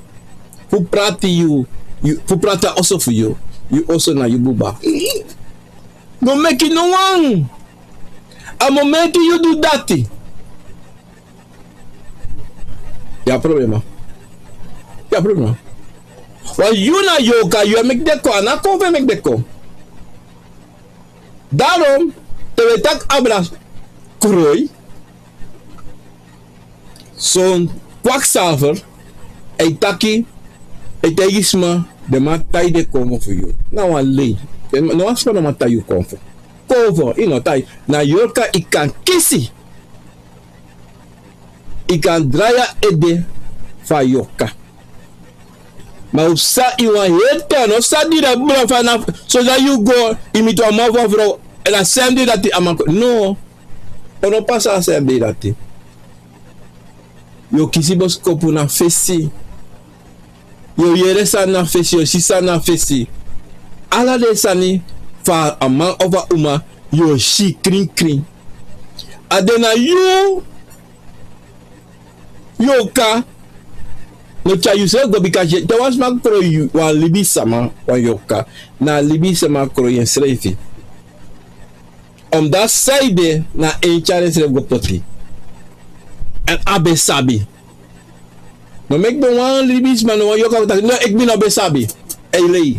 fu prati yu, yu, fu prati a oso fu yu. Yu oso na yu buba. No meki no wan. A momenti yu du dati, yu abi problema. Yu abi problema. Want yu na yorka, yu e meki den kon, a no a konfo e meki den kon. Daarom, te wi e taki abra kroi, son kwakzalver e taki, e taigi sma, den man tai den konfo fu yu. Na wan lei. Den, no wan sma no man tai yu konfo. Konfo, yu no tai. Na yorka yu kan kisi. Yu kan drai a ede fu a yorka. Ma un sa, yu wan heri ten, no sa diri a bron fu a na, so dati yu go, yu miti wan man fu a frow, èn a sem dei dati a man kon. No. Un no pasa a sem dei dati. Yu o kisi boskopu na fesi. Yu o yere sani na fesi, yu o si sani na fesi. Ala den sani fu a man of a uma, yu o si krinkrin. A de na yu, yorka, no tyari yusrefi go, bika te wan sma kroi wan libisama, wan yorka, na a libisama kroi ensrefi. Omdat sanede na en tyari ensrefi go poti. Èn a ben sabi. No meki no wan libisma, no wan yorka taki, no, eki mi no ben sabi. A e lei.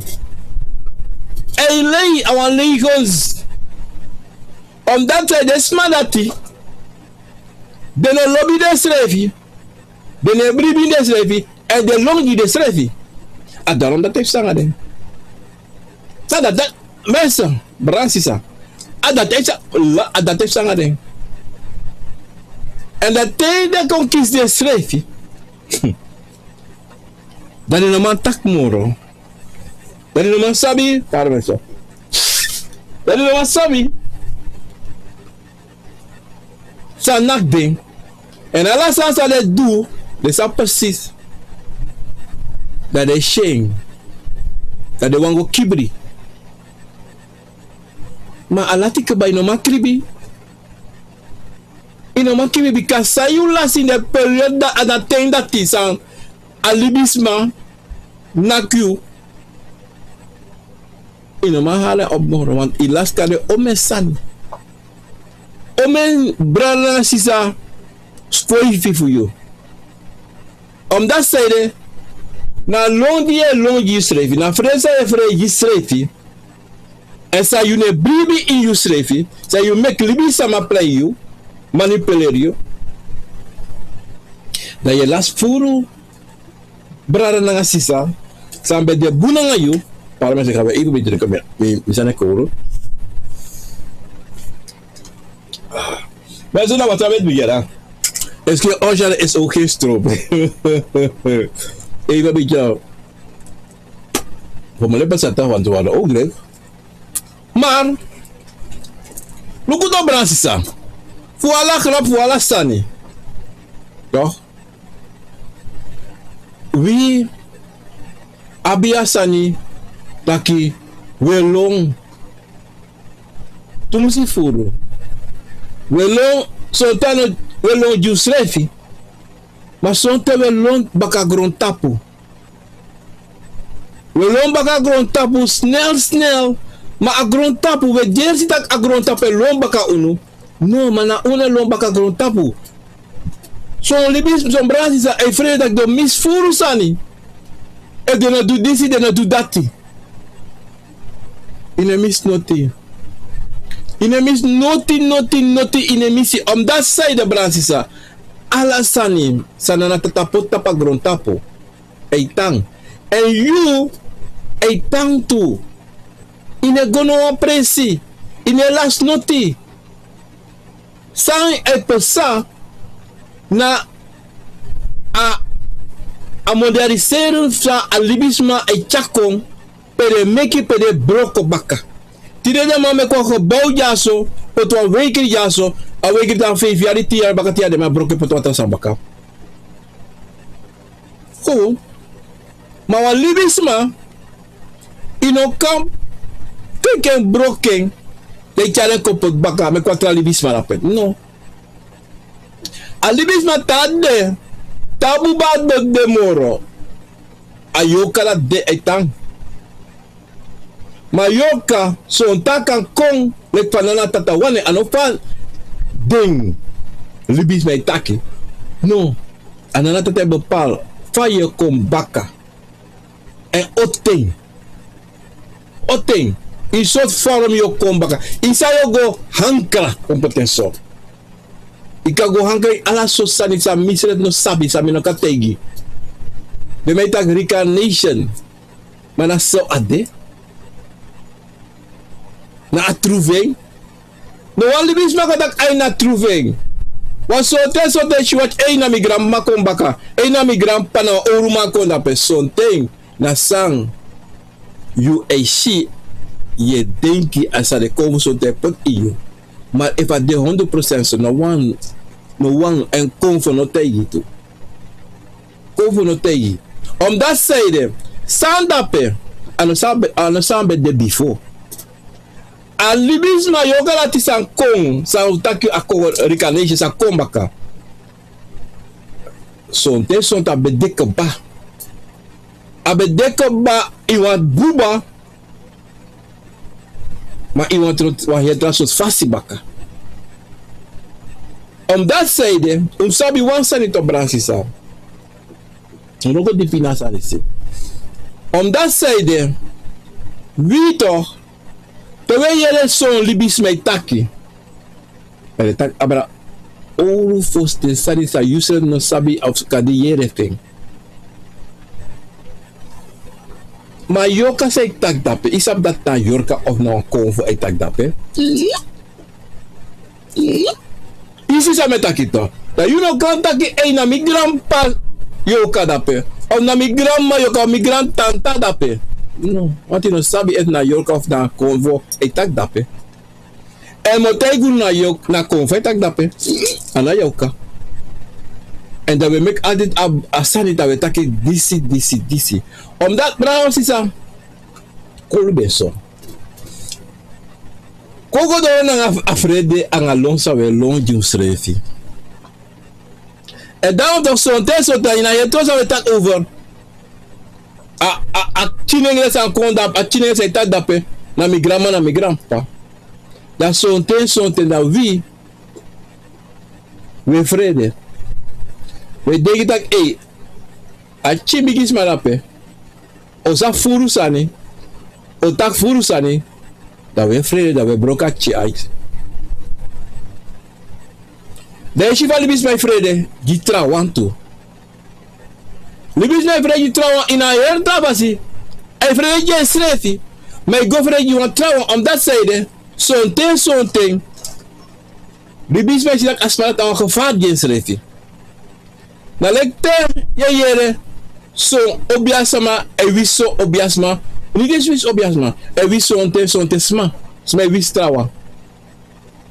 A e lei, a wan lei gons. Omdat den sma dati, den no lobi densrefi, den no e bribi densrefi, èn den lon gi densrefi. A daarom dati e psa nanga den. Sa dati, dati, mensen, brada, sisa. A dati e psa, la, a dati e psa nanga den. Èn dan te den kon kisi densrefi, dan den no man taki moro. Dan den no man sabi, pardon, mensen. Dan den no man sabi san naki den. Èn ala sani san den du, den sabi precies. Dan den syen. Dan den wani go kibri. Ma a lati kaba, yu no man kibri. Yu no man kibri, bika san yu lasi ini den periode dati, a na ten dati san a libisma naki yu. Yu no man hala en op moro, want yu lasi kande omeni sani. Omeni brada nanga sisa skoifi fu yu. Omdat sanede, na lon di yu e lon gi yusrefi, na frede san yu e frede gi yusrefi, èn san yu no e bribi ini yusrefi, san yu meki libisama prei yu, manipuleri yu, dan yu e lasi furu brada nanga sisa san ben de bun nanga yu. Pardon, mensen, ik ga weer even een beetje drinken. Mi, mi, mi sani e kowru. Maar zo na watra met mi, ja. Est-ce que Ocean is ook geen stroop? Even een beetje. Voor mijn lippen staat dat, want we hadden ook druk. Maar, luku dan, brada, sisa. Fu ala grap, fu ala sani. Toch? Wi abi a sani taki wi e lon tumsi furu. Wi e lon, sonten wi e lon gi usrefi. Ma sonten wi e lon baka grontapu. Wi e lon baka grontapu snel snel. Ma a grontapu, wi e gersi taki a grontapu e lon baka unu. No, ma na unu e lon baka grontapu. Son libisma, son brada, sisa, e frede taki den o misi furu sani. Efu den no du disi, den no du dati. Yu no e misi noti. Yu no e misi noti, noti, noti, yu no e misi. Omdati san ede, brada, sisa, ala sani san Nana Tata poti tapu a grontapu e tan. Èn yu e tan tu. Yu no e go no wan presi. Yu no e lasi noti. San e pasa na a, a modernisering san a libisma e tyari kon, pe den meki, pe den broko baka. Tide den man meki wan gebouw dyaso, poti wan weikri dyaso, a weikri dan feifi yari, tin yari baka, tin yari den man broko en poti wan tra sani baka. Fu, ma wan libisma, yu no kan teki en, broko en, dan yu tyari en kon poti baka, meki wan tra libisma dape. No. A libisma tan de, te a buba no de moro, a yorka dati de e tan. Ma yorka, sonten a kan kon leki fa Nana Tata wani, a no fa den libisma e taki. No, a Nana Tata e bepaal fa yu o kon baka. Èn on ten, on ten, ini sortu vorm yu o kon baka, ini san yu o go hankra, kon poti en so. Yu kan go hankra ini ala sortu sani san mi srefi no sabi, san mi no kan taigi. Den man e taki reincarnation. Ma na so a de. Na a tru fu en. No wan libisma kan taki a ini a tru fu en. Wan sonten sonten yu si wati, ei, na mi granmama kon baka. Ei, na mi granpapa, na wan owru man kon dape. Sonten na san yu e si, yu e denki a san den konfo sonten e poti ini yu. Ma efu a de hondro prosent so, no wan, no wan, èn konfo no taigi tu. Konfo no taigi. Omdati san ede, san dape, a no san ben, a no san ben de bifo. A libisma yorka dati san kon, san un taki a kon, reincarnation, san kon baka. Sonten sonten a ben de kaba. A ben de kaba ini wan buba. Ma ini wan tra, wan heri tra sortu fasi baka. Omdati san ede, un sabi wan sani tu, brada, sisa. Un no go dipi ini a sani disi. Omdati san ede, wi tu, te wi e yere son libisma e taki, a de taki abra owru fosten sani san yu srefi no sabi of kande yere fu en. Ma yorka san e taki dape, yu sabi dati na yorka of na wan konfo e taki dape? Yu si san mi e taki tu. Dan yu no kan taki, ei, na mi granpapa yorka dape, of na mi granmama yorka, of mi grantanta dape. No, want yu no sabi efu na yorka of na konfo e taki dape. Èn mi o taigi unu, na yorka, na konfo e taki dape. A no yorka. Èn dan wi e meki altijd a, a sani dan wi e taki disi, disi, disi. Omdati, brada, sisa, kolu ben so. Kon go doro nanga a frede anga lon san wi e lon gi unsrefi. Èn dan wi o taki sonten, sonten ini a yere tu san wi e taki over. A, a, a pikin nengre san kon dape, a pikin nengre san e taki dape, na mi granmama, na mi granpapa. Dan sonten, sonten dan wi, wi e frede. Wi e denki taki, ei, a pikin bigisma dape. O sa furu sani, o taki furu sani, dan wi e frede, dan wi e broko a pikin aiti. Dan yu si fa libisma e frede gi trawan tu. Libisma e frede gi trawan ini a heri tra fasi. A e frede gi ensrefi, ma a e go frede gi wan trawan. Omdati san ede, sonten, sonten libisma e si taki a sma dati na wan gefari gi ensrefi. Na leki te yu e yere son obiasma e wisi son obiasma, niti e wisi obiasma, e wisi sonten, sonten sma, sma e wisi trawan.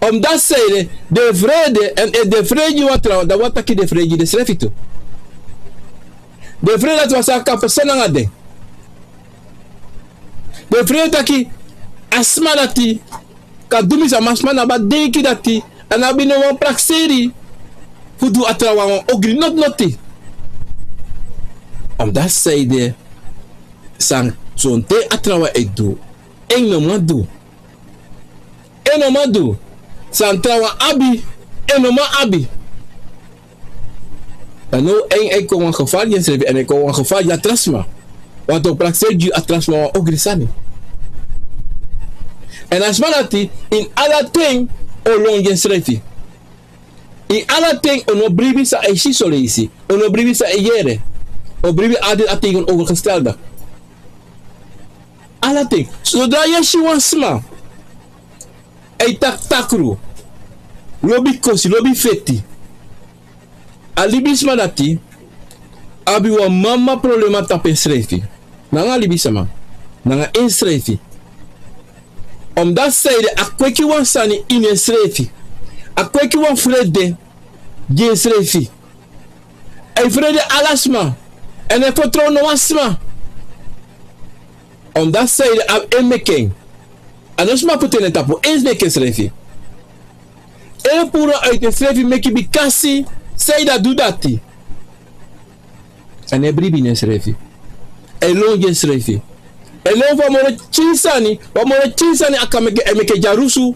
Omdati san ede, den e frede, èn efu den e frede gi wan trawan, dan wi e taki den e frede gi densrefi tu. Den e frede dati wan sani kan pasa nanga den. Den e frede taki a sma dati kan du mi sani, ma a sma no abi a denki dati, a no abi no wan prakseri fu du a trawan wan ogri noti noti. Omdati san ede, san sonten a trawan e du, en no man du. En no man du. San trawan abi, en no man abi. Dan now en e kon wan gefari gi ensrefi, èn e kon wan gefari gi a tra sma. Want a o prakseri gi a tra sma wan ogri sani. Èn a sma dati, ini ala ten, o lon gi ensrefi. Ini ala ten, o no bribi san a e si soleisi. O no bribi san a e yere. O bribi altijd a tegenovergestelde. Ala ten. Sodra yu e si wan sma e taki takru, lobi kosi, lobi feti, a libisma dati abi wan mama problema tapu ensrefi. Nanga a libisma, nanga ensrefi. Omdati sanede a kweki wan sani ini ensrefi. A kweki wan frede gi ensrefi. A e frede ala sma. Èn a e fertrow no wan sma. Omdati sanede a abi en meki en. A no sma poti en na en tapu, en meki ensrefi. En puru en uiti ensrefi meki bikasi sanede a du dati. A no e bribi ini ensrefi. A e lon gi ensrefi. A e lon fu a moro pikin sani, wan moro pikin sani a kan meki, a e meki en dyarusu.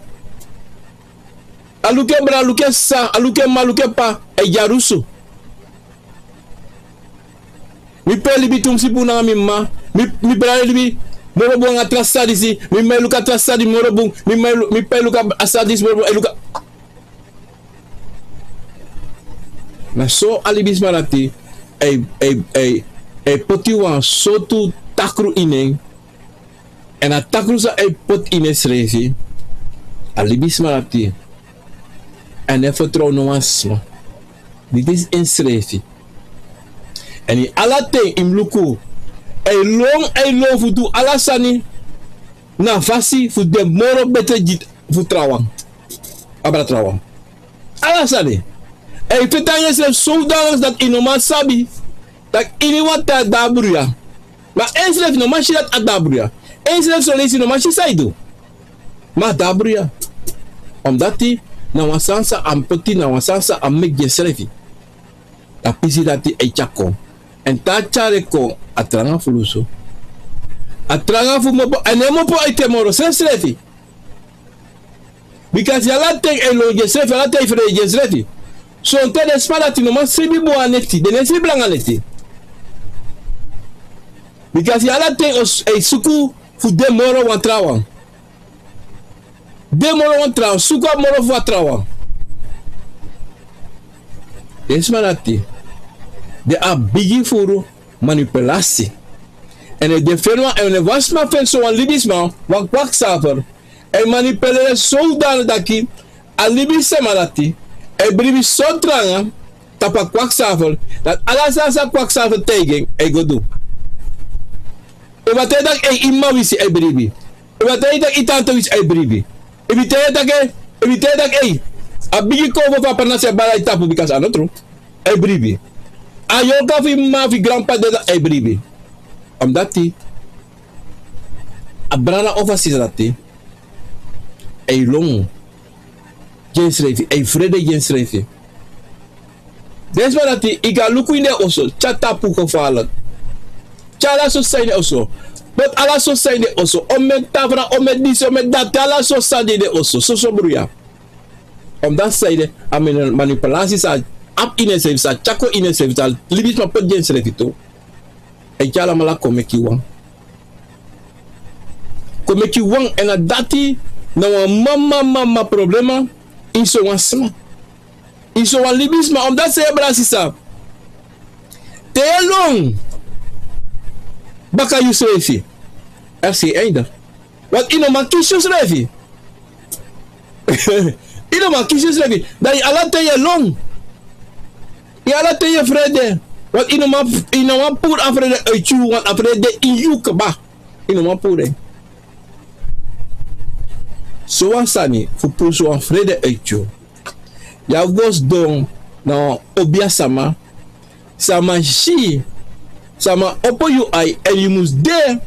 A luku en brada, a luku en sisa, a luku en m'ma, a luku en p'pa, a e dyarusu. Mi pe libi tu, mi si bun nanga mi m'ma, mi, mi brada e libi moro bun nanga tra sisa disi, mi m'ma e luku a tra sisa disi moro bun, mi m'ma e lu-, mi p'pa e luku a sisa disi moro bun, e luku a. Na so a libisma dati e, e, e, e poti wan sortu takru ini en. Èn a takru san a e poti ini ensrefi, a libisma dati, a no e fertrow no wan sma. Disi ensrefi. Èn ini ala ten yu mus luku, a e lon, a e lon fu du ala sani na a fasi fu de moro betre gi fu trawan. Abra trawan. Ala sani. A e feti nanga ensrefi zodanig dati yu no man sabi tak' iniwan tan a de na bruya. Ma ensrefi no man si dati a de na bruya. Ensrefi soleisi no man si san yu du. Ma a de na bruya. Omdati na wan sani san a poti, na wan sani san a meki gi ensrefi. A pisi dati e tyari kon. Èn te a tyari en kon, a tranga fu lusu. A tranga fu mopo, a no e mopo ete moro srefsrefi. Bikasi ala ten a e lon gi ensrefi, ala ten a e frede gi ensrefi. Sonten den sma dati no man sribi bun a neti, den no e sribi langa neti. Bikasi ala ten a e suku fu de moro wan trawan. De moro wan trawan, suku a moro fu a trawan. Den sma dati, den abi bigi furu manipulasi. Èn efu den feni wan, èn efu wan sma feni sowan libisma, wan kwaksafer, a e manipuleri en zodanig taki a libisma dati e bribi so tranga tapu a kwaksafer, dati ala sani san a kwaksafer taigi en, a e go du. Efu a taigi taki, ei, i m'ma wisi, a e bribi. Efu a taigi taki i tanta wisi, a e bribi. Efu i taigi taki, efu i taigi taki, ei, a bigi kownu fu a pranasi e bari na yu tapu, bikasi a no tru, a e bribi. A yorka fu yu m'ma fu yu granp'pa dede, a e bribi. Omdati a brada of a sisa dati a e lon gi ensrefi, a e frede gi ensrefi. Den sma dati, yu kan luku ini den oso, te a tapu gevaarlijk. Te ala sortu sani ini den oso. Poti ala sortu sani ini den oso. Omeni tafra, omeni disi, omeni dati, ala sortu sani de ini den oso. Soso bruya. Omdati sanede, a manipulasi san a abi ini ensrefi, san a tyari kon ini ensrefi, san libisma poti gi ensrefi tu, a e tyari alamala kon meki wan. Kon meki wan, èn a dati na wan mama, mama problema ini sowan sma. Ini sowan libisma, omdati sanede, brada, sisa, te yu e lon baka yusrefi, a si en einde. Want yu no man kisi yusrefi. Yu no man kisi yusrefi. Dan yu ala ten yu e lon. Yu ala ten yu e frede. Want yu no man, yu no man puru a frede uiti yu, want a frede de ini yu kaba. Yu no man puru en. Sowan sani fu puru sowan frede uiti yu. Yu abi go sidon na wan obia sama, sama si, sama opo yu ai, èn yu mus de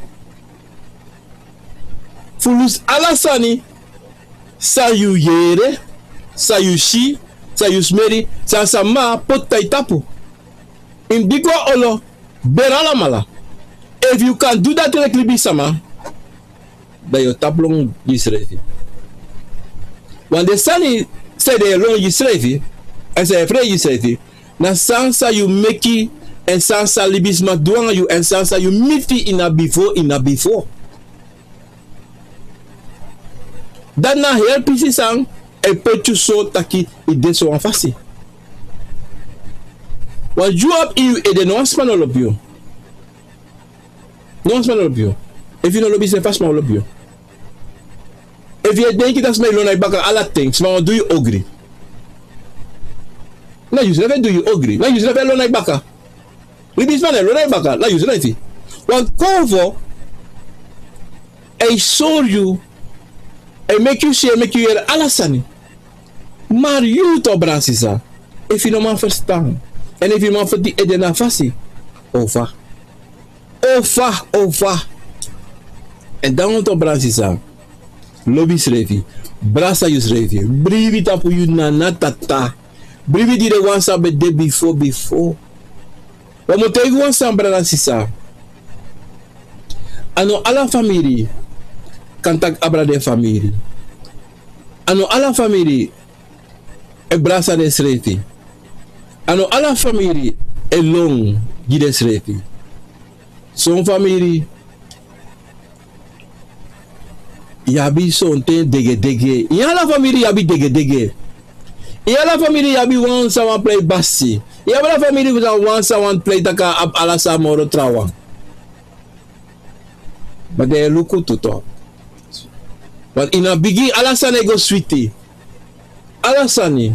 fu lusu ala sani san yu yere, san yu si, san yu smeri, san a sama poti na yu tapu. Yu mus diki wan olo, beri alamala. Efu yu kan du dati leki libisma, dan yu o tapu lon gi yusrefi. Want den sani san yu de e lon gi yusrefi, èn san yu e frede gi yusrefi, na sani san yu meki, èn sani san libisma du nanga yu, èn sani san yu miti ini a bifo, ini a bifo. Dati na a heri pisi san e poti yu so taki yu de sowan fasi. Wan yu abi ini yu ede, no wan sma no lobi yu. No wan sma no lobi yu. Efu yu no lobi yusrefi, fa sma o lobi yu? Efu yu e denki taki sma e lon na yu baka ala ten, sma wani du yu ogri. Na yusrefi e du yu ogri. Na yusrefi e lon na yu baka. Libisma no e lon na yu baka, na yusrefi. Wan konfo e sori yu, e meki yu si, e meki yu yere ala sani. Ma yu tu, brada sisa, efu yu no man ferstan, èn efu yu man feti ede na a fasi, o fa? O fa, o fa? Èn dan wan tu, brada sisa, lobi yusrefi, brasa yusrefi, bribi tapu yu nana, tata, bribi di den wan san ben de bifo, bifo. Wi mu taigi wan sani, brada, sisa. A no ala famiri kan taki abra den famiri. A no ala famiri e brasa densrefi. A no ala famiri e lon gi densrefi. Son famiri yu abi sonten degedege. Ini ala famiri yu abi degedege. Ini ala famiri yu abi wan san wani prei basi. Yu abi ala famiri san wan san wani prei taki a abi ala san moro trawan. Ma den e luku tu, toch. Want ini a bigin ala sani e go switi. Ala sani.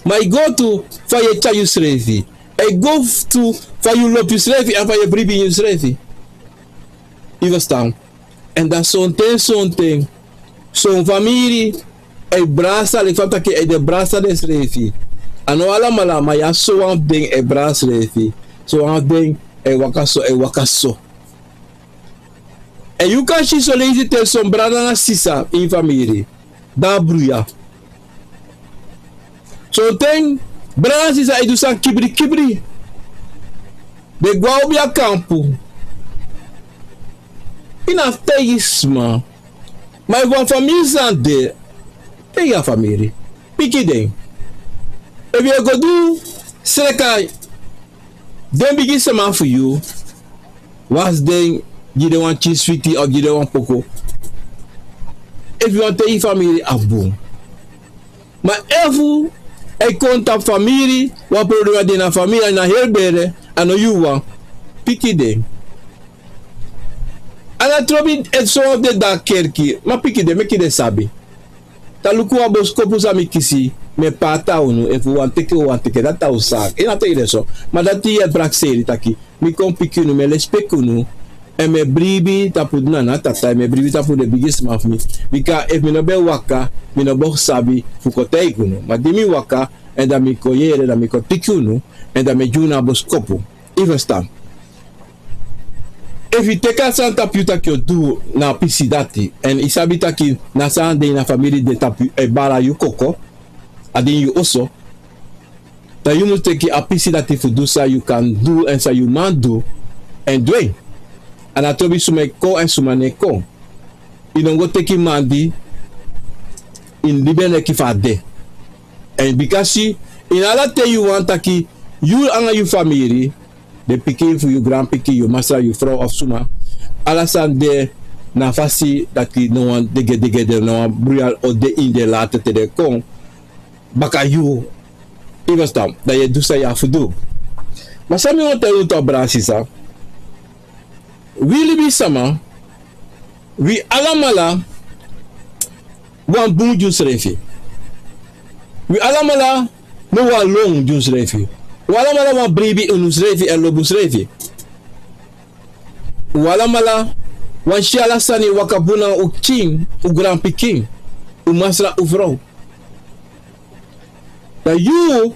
Ma e go tu fa yu e tyari yusrefi. E go tu fa yu lobi yusrefi èn fa yu e bribi ini yusrefi. Yu ferstan? Èn dan sonten, sonten, son famiri e brasa, leki fa mi taki, e de brasa densrefi. A no alamala, ma yu abi sowan fu den e brasa srefi. Sowan fu den e waka so, e waka so. Èn yu kan si soleisi te son brada nanga sisa ini famiri, dan a bruya. Sonten brada nanga sisa e du sani kibri kibri. Den go a obi a kampu. Yu no abi fu taigi sma. Ma efu wan famiri sani de, taigi a famiri. Piki den. Efu yu e go du sreka den bigi sma fu yu, wasi den, gi den wan pikin switi of gi den wan poko. Efu yu wani taigi famiri, a bun. Ma efu e kon tapu famiri, wan problema de na famiri, a na heri bere, a no yu wan, piki den. A no trobi efu son fu den de na kerki, ma piki den, meki den sabi. Taki luku, wan boskopu san mi kisi, mi e pari na unu, efu un wani teki, un wani teki, dati na un saki. Yu no abi fu taigi den so. Ma dati yu e prakseri taki mi kon piki unu, mi e lespeki unu, èn mi e bribi tapu den nana, tata, èn mi e bribi tapu den bigisma fu mi. Bika efu mi no ben waka, mi no bo sabi fu kon taigi unu. Ma di mi waka, èn dan mi kon yere, dan mi kon teki unu, èn dan mi e gi unu a boskopu. Yu ferstan? Efu yu teki a sani tapu yu taki yu o du na a pisi dati, èn yu sabi taki na a sani de ini a famiri de tapu yu, e bari yu koko, a de ini yu oso, dan yu mus teki a pisi dati fu du san yu kan du èn san yu man du, èn du en. A no trobi suma e kon èn suma no e kon. Yu no mus go teki man di yu no libi en leki fa a de. Èn bikasi ini ala ten yu wani taki yu nanga yu famiri, den pikin fu yu, granpikin, yu masra, yu frow of suma, ala sani de na fasi taki no wan degedege de, no wan bruya o de ini den later te den kon baka yu. Yu ferstan? Dan yu e du san yu abi fu du. Ma san mi wani taigi unu tu, brada, sisa, wi libisma, wi alamala wani bun gi unsrefi. Wi alamala no wani lon gi unsrefi. Wi alamala wani bribi unsrefi èn lobi unsrefi. Wi alamala wani si ala sani e waka bun nanga un pikin, un granpikin, un masra, un frow. Dan yu,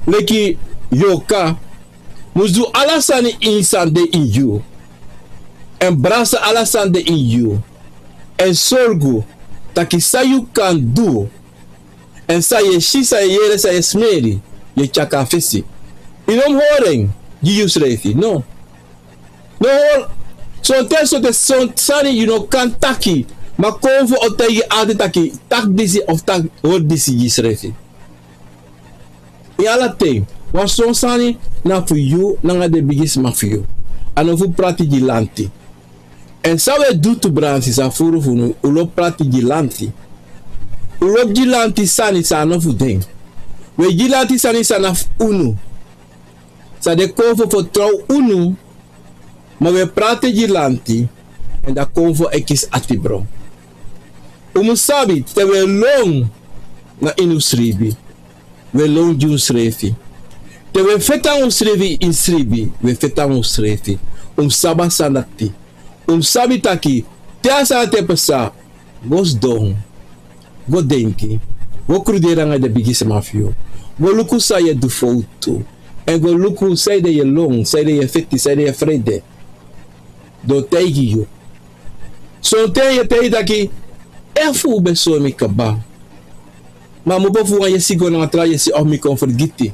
leki yorka, mus du ala sani ini san de ini yu, èn brasa ala sani de ini yu, èn sorgu taki san yu kan du, èn san yu e si, san yu e yere, san yu e smeri, yu e tyari kon na fesi. Yu no mus hori en gi yusrefi, no. No hori. Sonten, sonten, son sani yu no kan taki. Ma kon fu o taigi ati taki, taki disi of taki, hori disi gi yusrefi. Ini ala ten, wan son sani na fu yu nanga den bigisma fu yu. A no fu prati gi lanti. Èn san un e du tu, brada nanga sisa, furu fu unu, un lobi prati gi lanti. Un lobi gi lanti sani san a no fu den. Un e gi lanti sani san a no fu unu. San den kon fu fertrow unu, ma un e prati gi lanti, èn dan kon fu e kisi ati bron. Un mus sabi, te un e lon na ini un sribi, un e lon gi unsrefi. Te un e feti nanga unsrefi ini sribi, un e feti nanga unsrefi. Un mus sabi a sani dati. Un mus sabi taki, te a sani dati e pasa, go sidon, go denki, go kruderi nanga den bigisma fu yu, go luku san yu e du fowtu, èn go luku sanede yu e lon, sanede yu e feti, sanede yu e frede. Den o taigi yu. Sonten yu e taigi taki, efu un ben sori mi kaba. Ma a mu opo fu wan yesi go na wan tra yesi, of mi kon fergiti.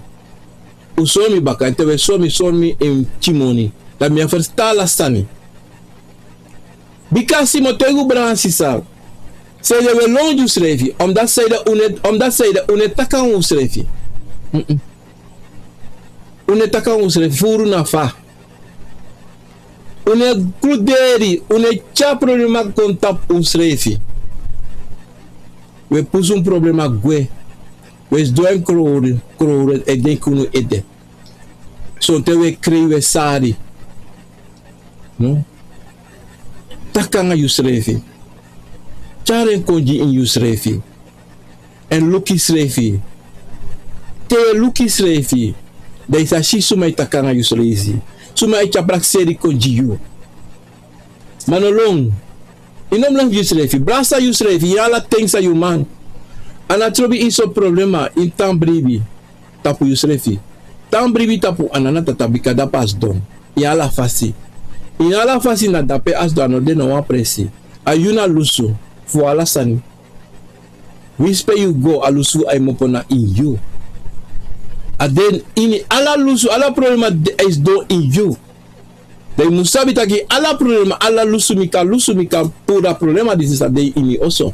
Un sori mi baka, èn te un e sori mi, sori mi ini pikin moni. Dan mi e ferstan ala sani. Bika mi o taigi un, brada nanga sisa. Sanede un e lon gi unsrefi, omdati sanede un no e, omdati sanede un no e taki nanga unsrefi. Mm-mm. Un no e taki nanga unsrefi, furu na fa. Un no e kruderi, un no e tyari problema kon tapu unsrefi. Un e pusu un problema gwe. Un e sidon e krowri, krowri e denki unu ede. Sonten un e krei, un e sari. No? Taki nanga yusrefi. Tyari en kon gi ini yusrefi. Èn luku yusrefi. Te yu e luku yusrefi, dan yu sa si suma e taki nanga yu so leisi. Suma e tyari prakseri kon gi yu. Ma no lon. Yu no mus lon gi yusrefi. Brasa yusrefi ini ala ten san yu man. A no trobi ini sortu problema, ini tan bribi tapu yusrefi. Tan bribi tapu a Nana Tata, bika dape a sidon. Ini ala fasi. Ini ala fasi na dape a sidon, a no de na wan presi. A yu na lusu fu ala sani. Winsi pe yu go, a lusu e kmopo na ini yu. A de ini ala lusu, ala problema de, e sidon ini yu. Dan yu mus sabi taki ala problema, ala lusumika, lusumika, puru a problema disi sa de ini yu oso.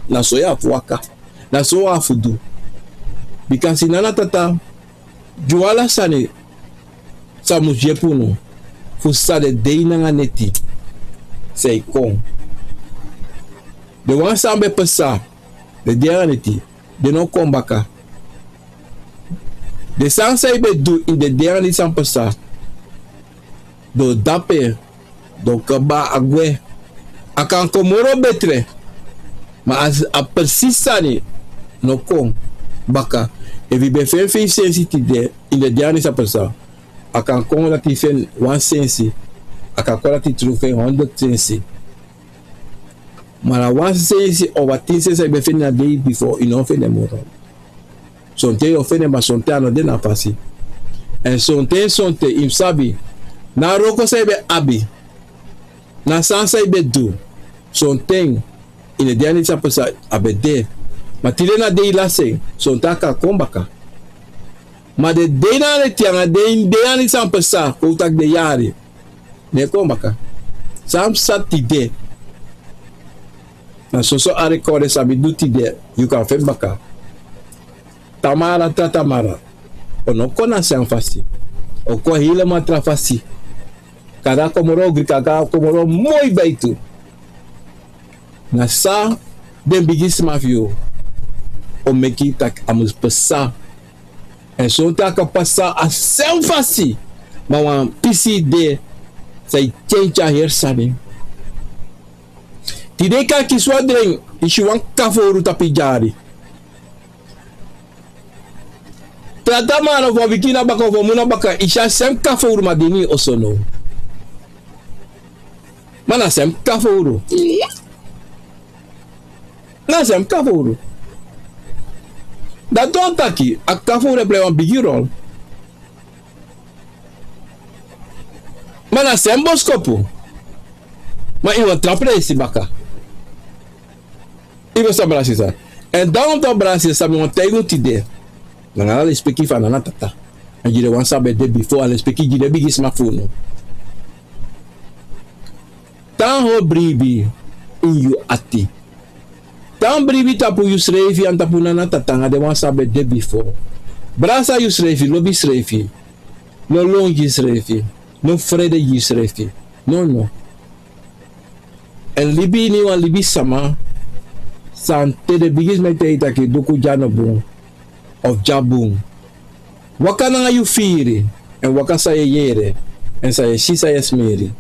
Na so yu abi fu waka. Na so wi abi fu du. Bika Nana Tata gi unu ala sani san mus yepi unu fu sabi den dei nanga neti san e kon. Den wan san ben pasa den dei nanga neti, den no o kon baka. Den sani san yu ben du ini den dei nanga neti san pasa, den o dape, den o kaba, a gwe. A kan kon moro betre, ma a, a presisi sani no kon baka. Efu yu ben feni feifi sensi tide ini den dei nanga neti san pasa, a kan kon dati yu feni wan sensi. A kan kon dati yu tru feni hondro sensi. Ma na wan sensi of a tin sensi san yu ben feni na dei bifo, yu no o feni en moro. Sonten yu o feni en, ma sonten a no de na a fasi. Èn sonten, sonten yu mus sabi, na a wroko san yu ben abi, na a sani san yu ben du, sonten ini den dei nanga neti san pasa a ben de. Ma tide na dei lasi en, sonten a kan kon baka. Ma den dei nanga neti anga den dei nanga neti san pasa, kon un taki den yari, no e kon baka. San pasa tide, na soso a rekorde san mi du tide, yu kan feni baka. Tamara, tra tamara, o no kon na a srefi fasi. O kon helemaal tra fasi. Kande a kon moro ogri, kande a kon moro moi beitu. Na san den bigisma fu yu o meki taki a mus pasa. Èn sonten a kan pasa a srefi fasi, ma wan pisi de san e kenki a heri sani. Tide yu kan kisi wan dren, yu si wan kaka fowru tapu yu dyari. Tra tamara, wan wiki na baka of wan mun na baka, yu si a srefi kaka fowru, ma a de ini yu oso now. Ma na a srefi kaka fowru. Na a srefi kaka fowru. Dati wani taki a kaka fowru e plei wan bigi rol. Ma na a srefi boskopu, ma ini wan tra presi baka. Yu e sabi, brada sisa. Èn dan un, brada sisa, san mi wani taigi un tide, nanga ala lespeki fu a Nana Tata, èn gi den wan san ben de bifo, a lespeki gi den bigisma fu unu. Tan hori bribi ini yu ati. Tan bribi tapu yusrefi èn tapu Nana Tata anga den wan san ben de bifo. Brasa yusrefi, lobi yusrefi. No lon gi yusrefi. No frede gi yusrefi. No, no. Èn libi ini wan libisma san te den bigisma e taigi taki duku dya no bun of dya bun. Waka nanga yu firi, èn waka san yu e yere, èn san yu e si, san yu e smiri.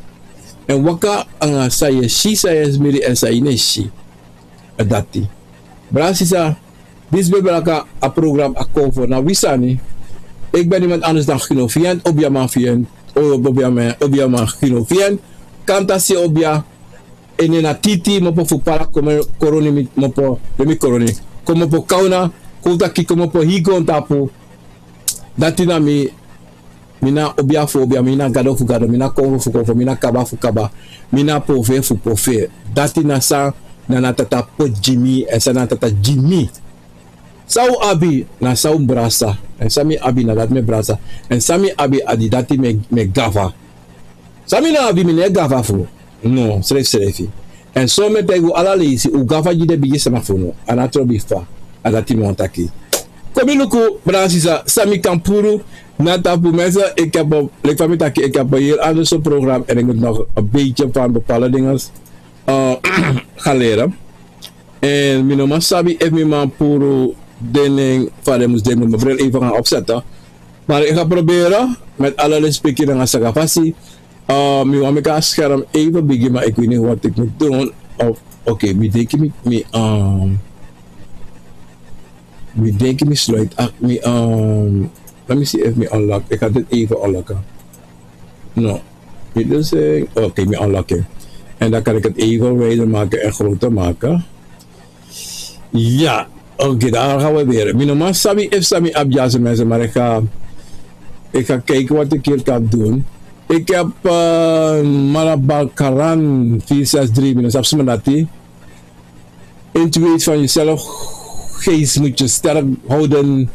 Èn waka nanga san yu e si, san yu e smiri, èn san yu no e si. A dati. Brada, sisa, disi ben blaka a program a Konfo na wi sani. Ik ben niemand anders dan Gino Vient, Obiaman Vient, Obiaman, Obiaman Gino Vient. Kanta si obia, ene na titi, mopo fu para, komo koroni mi, mopo, de mi koroni. Komopo kauna, kowtu aki komopo higon tapu. Dati na mi, mi na obia fu obia, mi na gado fu gado, mi na konfo fu konfo, mi na kaba fu kaba, mi na pove fu pove. Dati na san na na tata poti gi mi, èn san na tata gi mi. San un abi, na san un brasa. Èn san mi abi, na dati mi e brasa. Èn san mi abi, a di dati mi e, mi e gafa. San mi no abi, mi no e gafa fu. No, srefi srefi. Èn so mi e taigi un ala leisi, un gafa gi den bigisma fu unu. A no trobi fa. A dati mi wani taki. Kon mi luku, brada, sisa, san mi kan puru na tapu mensen. Ik heb, leki fa mi taki, ik heb een heel ander soort program en ik moet nog een beetje van bepaalde dingen, eh, gaan leren. Èn mi no man sabi efu mi man puru den nen fa den mus de, mi mus bril even gaan opzetten. Maar ik ga proberen met alle respect nanga saka fasi. Eh, mi wani meki a scherm even bigi, maar ik weet niet wat ik moet doen. Of, oké, mi denki mi, mi, ehm, mi denki mi sluit. Ah, mi, ehm, let me see efu mi unlock. Ik ga dit even unlocken. No. Mi dus, eh, oké, mi unlock. En dan kan ik het even wijder maken en groter maken. Ja, oké, daar gaan we weer. Mi no man sabi efu san mi abi dyaso, mensen, maar ik ga, ik ga kijken wat ik hier kan doen. Ik heb, eh, Marabalkaran vier zes drie, mi no sabi suma dati. In het weet van jezelf, geest moet je sterk houden.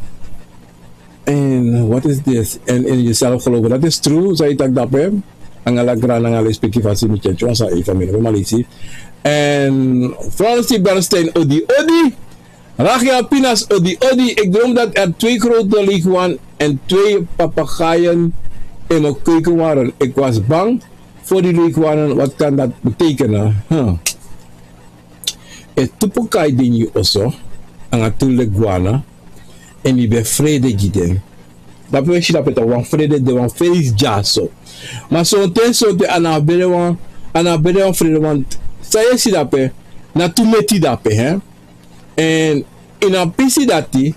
En wat is dit? En in jezelf geloven. Dat is true, zei ik dat dape. Nanga la grana, nanga la speki fasi, mi tyenty wan san even mi no man leisi. En Francie Bernstein, odi odi. Rachel Pinas, odi odi. Ik droom dat er twee grote leguanen en twee papegaaien in mijn keuken waren. Ik was bang voor die leguanen. Wat kan dat betekenen? Huh. E tu papegaai de ini yu oso, nanga tu leguana, èn yu ben frede gi den. Dape wi e si dape taki wan frede de, wan feisi dyaso. Ma sonten, sonten a no abi de wan, a no abi de wan frede, want san yu e si dape, na tu meti dape, hè. Èn ini a pisi dati,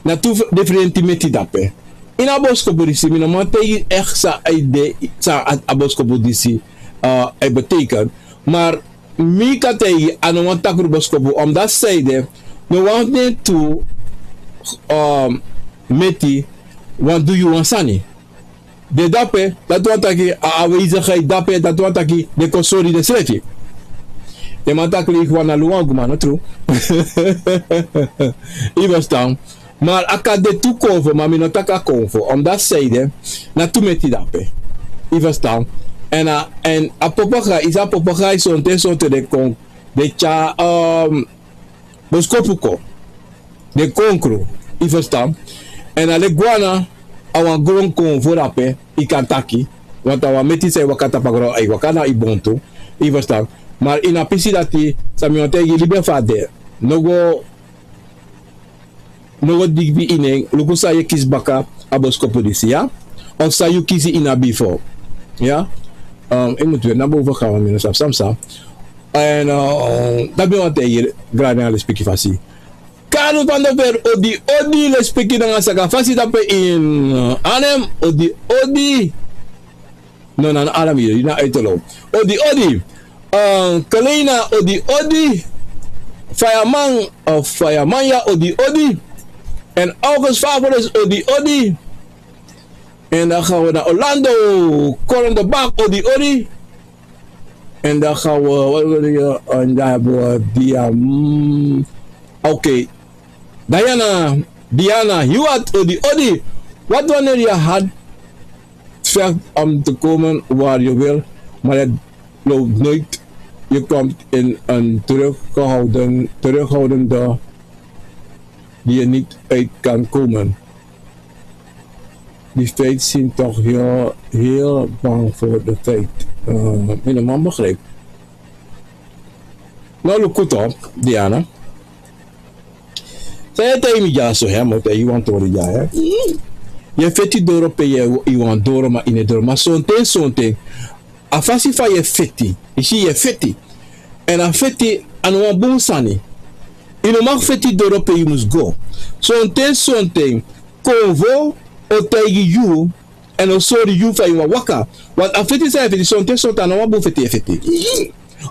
na tu f-, diferenti meti dape. Ini a boskopu disi, mi no man taigi yu echt san a ede, san a, a boskopu disi, eh, e betekent. Maar mi kan taigi yu, a no wan takru boskopu, omdat san ede, no wan fu den tu, ehm, meti wani du yu wan sani. Den dape, dati wani taki a aanwezigheid dape, dati wani taki den kon sori densrefi. Den man taki leguana luwan guma, no tru? Yu ferstan. Maar a kan de tu konfo, ma mi no taki a konfo. Omdat san ede, na tu meti dape. Yu ferstan. Èn a, èn a papegaai, yu sabi papegaai sonten, sonten den kon, den tyari, ehm, boskopu kon. Den kon kru, yu ferstan. Èn a leguana, a wan gron konfo dape, yu kan taki. Want a wan meti san e waka tapu a gron, a e waka na yu bontu, yu ferstan. Maar ini a pisi dati, san mi wani taigi yu, libi en fa a de. No go, no go dikbi ini en, luku san yu e kisi baka a boskopu disi, ya? Of san yu kisi ini a bifo, ya? Ehm, yu mus weri na boven gaan, want mi no sabi san mi sa. Èn, eh, dati mi wani taigi yu, grani, nanga lespeki fasi. Kanu van der Ver, odi odi, lespeki nanga saka fasi dape in, eh, Arnhem, odi odi. No, na, na Arnhem yu, yu na Uitelo. Odi odi. Eh, Keleina, odi odi. Fireman, eh, Fireman ya, odi odi. Èn August Favoris, odi odi. En dan gaan we naar Orlando. Colin de Bak, odi odi. En dan gaan we, wat wil je, en dan hebben we Diam-, oké. Diana, Diana, Huat, odi odi. Wat wanneer je hart vecht om te komen waar je wil, maar het loopt nooit. Je komt in een teruggehouden, terughoudende die je niet uit kan komen. Die feit zien toch heel, heel bang voor de feit. Eh, mi no man begrijp. No, luku tu, Diana. San yu e taigi mi dyaso, hè, mi o taigi yu wan tori dya, hè. Yu e feti doro pe yu e, yu wani doro, ma yu no e doro. Ma sonten, sonten, a fasi fa yu e feti, yu si, yu e feti. Èn a feti, a no wan bun sani. Yu no mag feti doro pe yu mus go. Sonten, sonten, konfo o taigi yu, èn o sori yu fa yu wani waka. Want a feti san yu e feti, sonten, sonten a no wan bun feti yu e feti.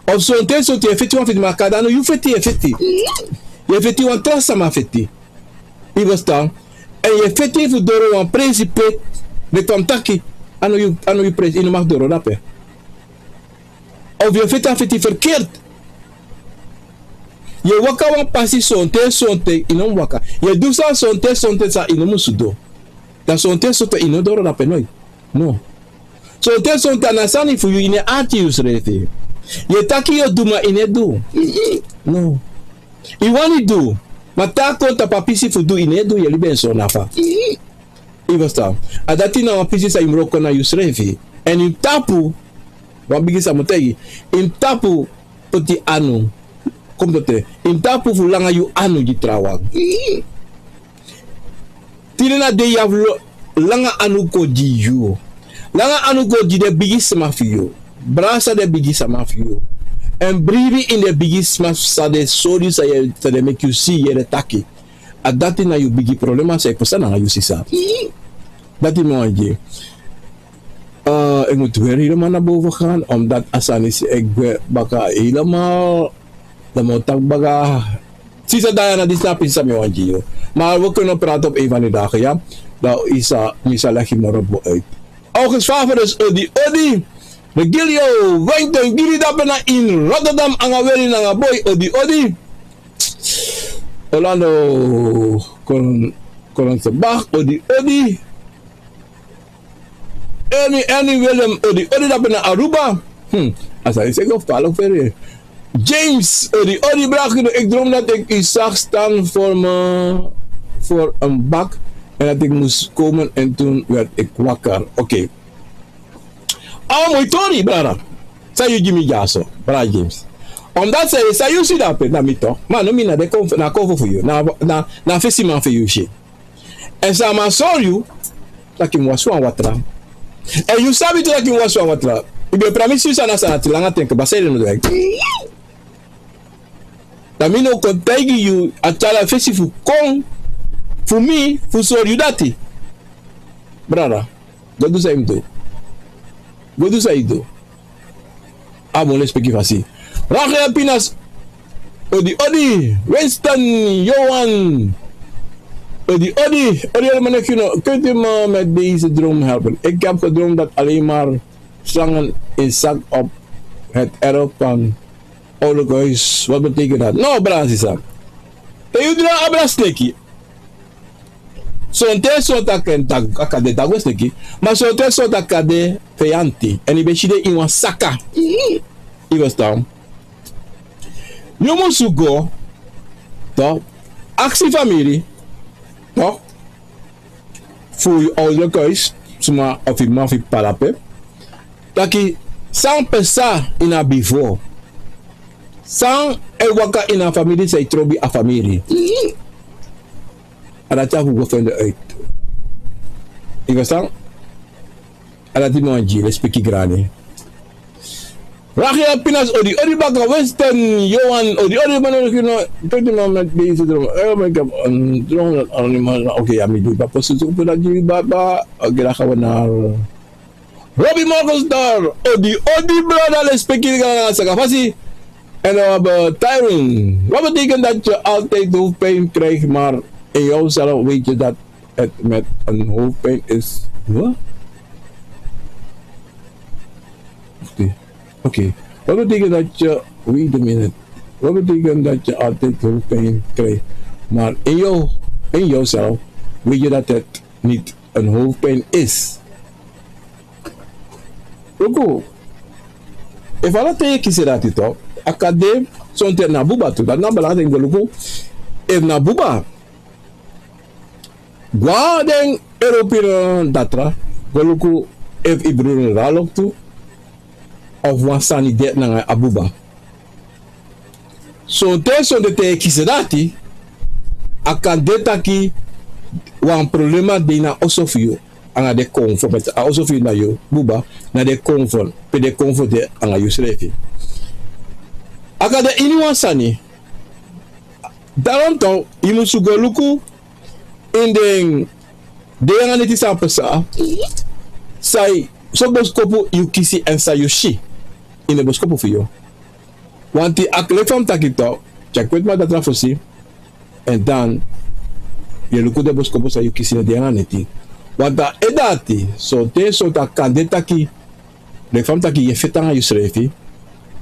Of sonten, sonten yu e feti wan feti, ma kande a no yu feti yu e feti. Yu e feti wan tra sama feti. Yu e ferstan? Èn yu e feti fu doro wan presi pe, leki fa mi taki, a no yu, a no yu presi, yu no mag doro drape. Of yu e feti a feti verkeerd. Yu e waka wan pasi sonten, sonten yu no mus waka. Yu e du sani sonten, sonten san yu no musu du. Dan sonten, sonten yu no doro drape noiti. No. Sonten, sonten a no sani fu yu, yu no e arki yusrefi. Yu e taki yu o du, ma yu no e du. No. Yu wani du, ma te a kon tapu a pisi fu du, yu no e du, yu e libi en so nafa. Yu e ferstan? A dati na wan pisi san yu mus wroko na yusrefi. Èn yu mus tapu, wan bigi san mi o taigi, yu mus tapu poti anu. Kon mi teki, yu mus tapu fu langa yu anu gi trawan. Tide na dei yu abi langa anu kon gi yu. Langa anu kon gi den bigisma fu yu. Brasa den bigisma fu yu. Èn bribi ini den bigisma san den sori yu, san yu e, san den meki yu si, yere, taki. A dati na yu bigi problema san yu pasa nanga yu sisa. Dati mi wani gi. Eh, ik moet weer helemaal naar boven gaan, omdat a sani si e gwe baka helemaal. Dan mi o taki baka. Sisa Diana, disi na a pisi san mi wani gi yu. Maar we kunnen praten op een van die dagen, ja. Dan isa, mi sa legi moro bun uit. August Favorus, odi, odi. Regilio Wellington, gi mi drape na ini Rotterdam, nanga Weli nanga Boy, odi, odi. Orlando Kolon, Kolon Sebag, odi, odi. Ernie, Ernie Willem, odi, odi drape na Aruba. Hmm, a sani si e go falo fere. James, odi, odi brada, ik droom dat ik u zag staan voor me, voor een bak en dat ik moest komen en toen werd ik wakker. Oké. A moi tori, brada. San yu gi mi dyaso, brada James. Omdat san, san yu si drape, na mi toch. Ma no mi na de konf-, na konfo fu yu. Na, na, na fesiman fu yu si. Èn san a man sori yu, taki yu mus wasi wan watra. Èn yu sabi tu taki yu mus wasi wan watra. Yu ben pramisi yu sani na sani ati langa ten kaba, san yu de no du en. Dan mi no kon taigi yu a tyari a fesi fu kon, fu mi, fu sori yu dati. Brada, go du san yu mus du. Go du san yu du. A bun lespeki fasi. Rachel Pinas. Odi, odi. Winston Johan. Odi, odi. Odi, odi, meneer Gino. Kunt u me met deze droom helpen? Ik heb gedroomd dat alleen maar slangen in zak op het erf van ouderlijk huis. Wat betekent dat? No, brada, sisa. Te yu droom abra sneki. Sonten, sonten a kan de, a kan de dagu sneki. Ma sonten, sonten a kan de feyanti. Èn yu ben si den ini wan saka. Yu e ferstan? Yu musu go, toch, aksi famiri, toch, fu yu ouderlijk huis, suma of yu man fu yu p'pa drape. Taki, san pasa ini a bifo. San e waka ini a famiri, san e trobi a famiri. A dati a fu go fende uit. Yu e ferstan? A dati mi wani gi, lespeki grani. Rachel Pinas, odi, odi baka. Winston Johan, odi, odi, man, odi, no, twenty man met deze droom. Eh, maar ik heb een droom dat animal, oké, ja, mi du baba, so, so, dat gi baba. Oké, dan gaan we naar Robbie Morgenstar, odi, odi, brada, lespeki grani nanga saka fasi. En dan hebben we Tyrone. Wat betekent dat je altijd hoofdpijn krijgt, maar in jouzelf weet je dat het met een hoofdpijn is? Wat? Oké. Oké. Wat betekent dat je, wait a minute. Wat betekent dat je altijd hoofdpijn krijgt, maar in jou, in jouzelf weet je dat het niet een hoofdpijn is? Luku, efu ala ten yu e kisi dati, toch, a kan de sonten na buba tu. Dati na belangrijk, go luku. Efu na buba, go na den European datra, go luku efu yu brudu na loktu, of wan sani de nanga a buba. Sonten sonten te yu e kisi dati, a kan de taki wan problema de ini a oso fu yu anga den konfo, a oso fu yu na yu buba, na den konfo, pe den konfo de anga yusrefi. A kan de ini wan sani. Daronto yu musu go luku ini den dei anga neti san pasa, san yu, so boskopu yu kisi èn san yu si ini den boskopu fu yu. Wanti a klek fa mi taki to, tyaki weti ma datra fosi. Èn dan yu e luku den boskopu san yu kisi ini den dei anga neti. Wanti a edati sonten sonten a kan de taki, leki fa mi taki, yu e feti anga yusrefi.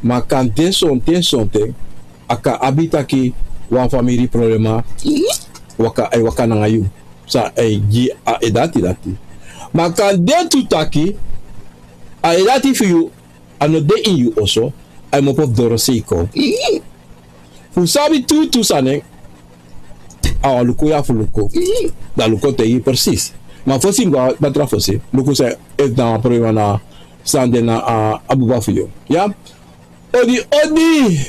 Ma a kan de sonten sonten a kan abi taki wan famiri problema waka, a e waka nanga yu. San a e gi a edati dati. Ma a kan de tu taki a edati fu yu a no de ini yu oso, a e mopo fu doro seiko. Fu sabi tutu sani, a wan luku yu abi fu luku. Dan luku o taigi yu presis. Ma fosi mi go a datra fosi, luku san, efu na wan problema na san de na a, a buba fu yu. Ya? Odi, odi.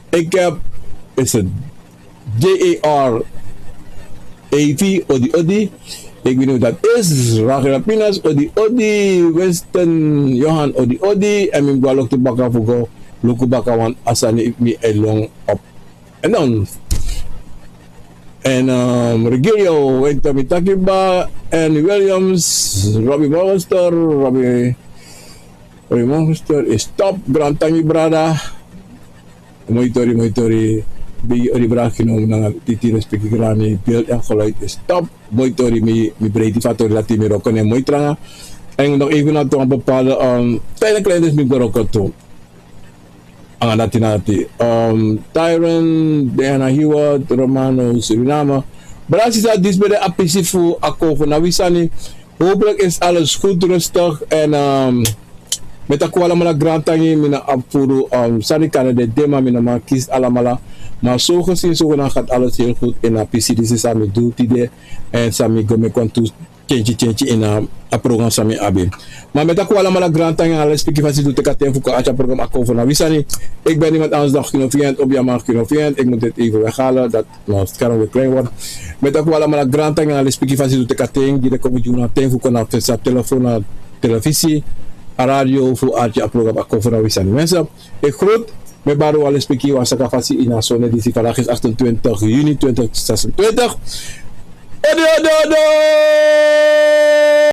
Ik heb, is het J A R A V, odi, odi. Ik weet niet wat dat is. Rachel Pinas, odi, odi. Winston Johan, odi, odi. Èn mi go a loktu baka fu go luku baka, want a sani mi e lon op. En dan, en, ehm, Regirio, Winter, mi taki ba, en Williams, Robbie Morgenster, Robbie, Robbie Morgenster is top, grantangi brada. Moi tori, moi tori, bigi odi brada Kino, nanga titi respeki grani, beeld en geluid is top. Moi tori, mi, mi breiti fa tori dati mi wroko ne moi tranga. En nog even na tu wan bepaalde, ehm, fijne kleintjes mi wroko tu. Anga dati na dati. Ehm, Tyron, Diana Hiwat, Romano, Suriname. Brada, sisa, disi ben de a pisi fu a konfo na wi sani. Hopelijk is alles goed, rustig. En, ehm, mi e taki un alamala grantangi, mi no abi furu, ehm, sani kan de, ma mi no man kisi alamala. Ma zo gezien, zogenaamd gaat alles heel goed in a pisi disi san mi du tide. En san mi go meki wantu tyentyi tyentyi ini a program san mi abi. Ma mi e taki un alamala grantangi, anga lespeki fasi di un teki a ten fu kon arki a program Akomfo na wi sani. Ik ben niemand anders dan Kino Vient, Obiaman Kino Vient. Ik moet dit even weghalen, dat mijn scherm weer klein wordt. Mi e taki un alamala grantangi, anga lespeki fasi di un teki a ten, di un kon gi unu a ten fu kon na fesi a telefon, na televisi, a radio, fu arki a program Akomfo na wi sani. Mensen, ik groet, mi e bari un anga lespeki wan saka fasi ini a sonde disi, vandaag is achtentwintig juni tweeduizend zesentwintig. Odi, odi, odi!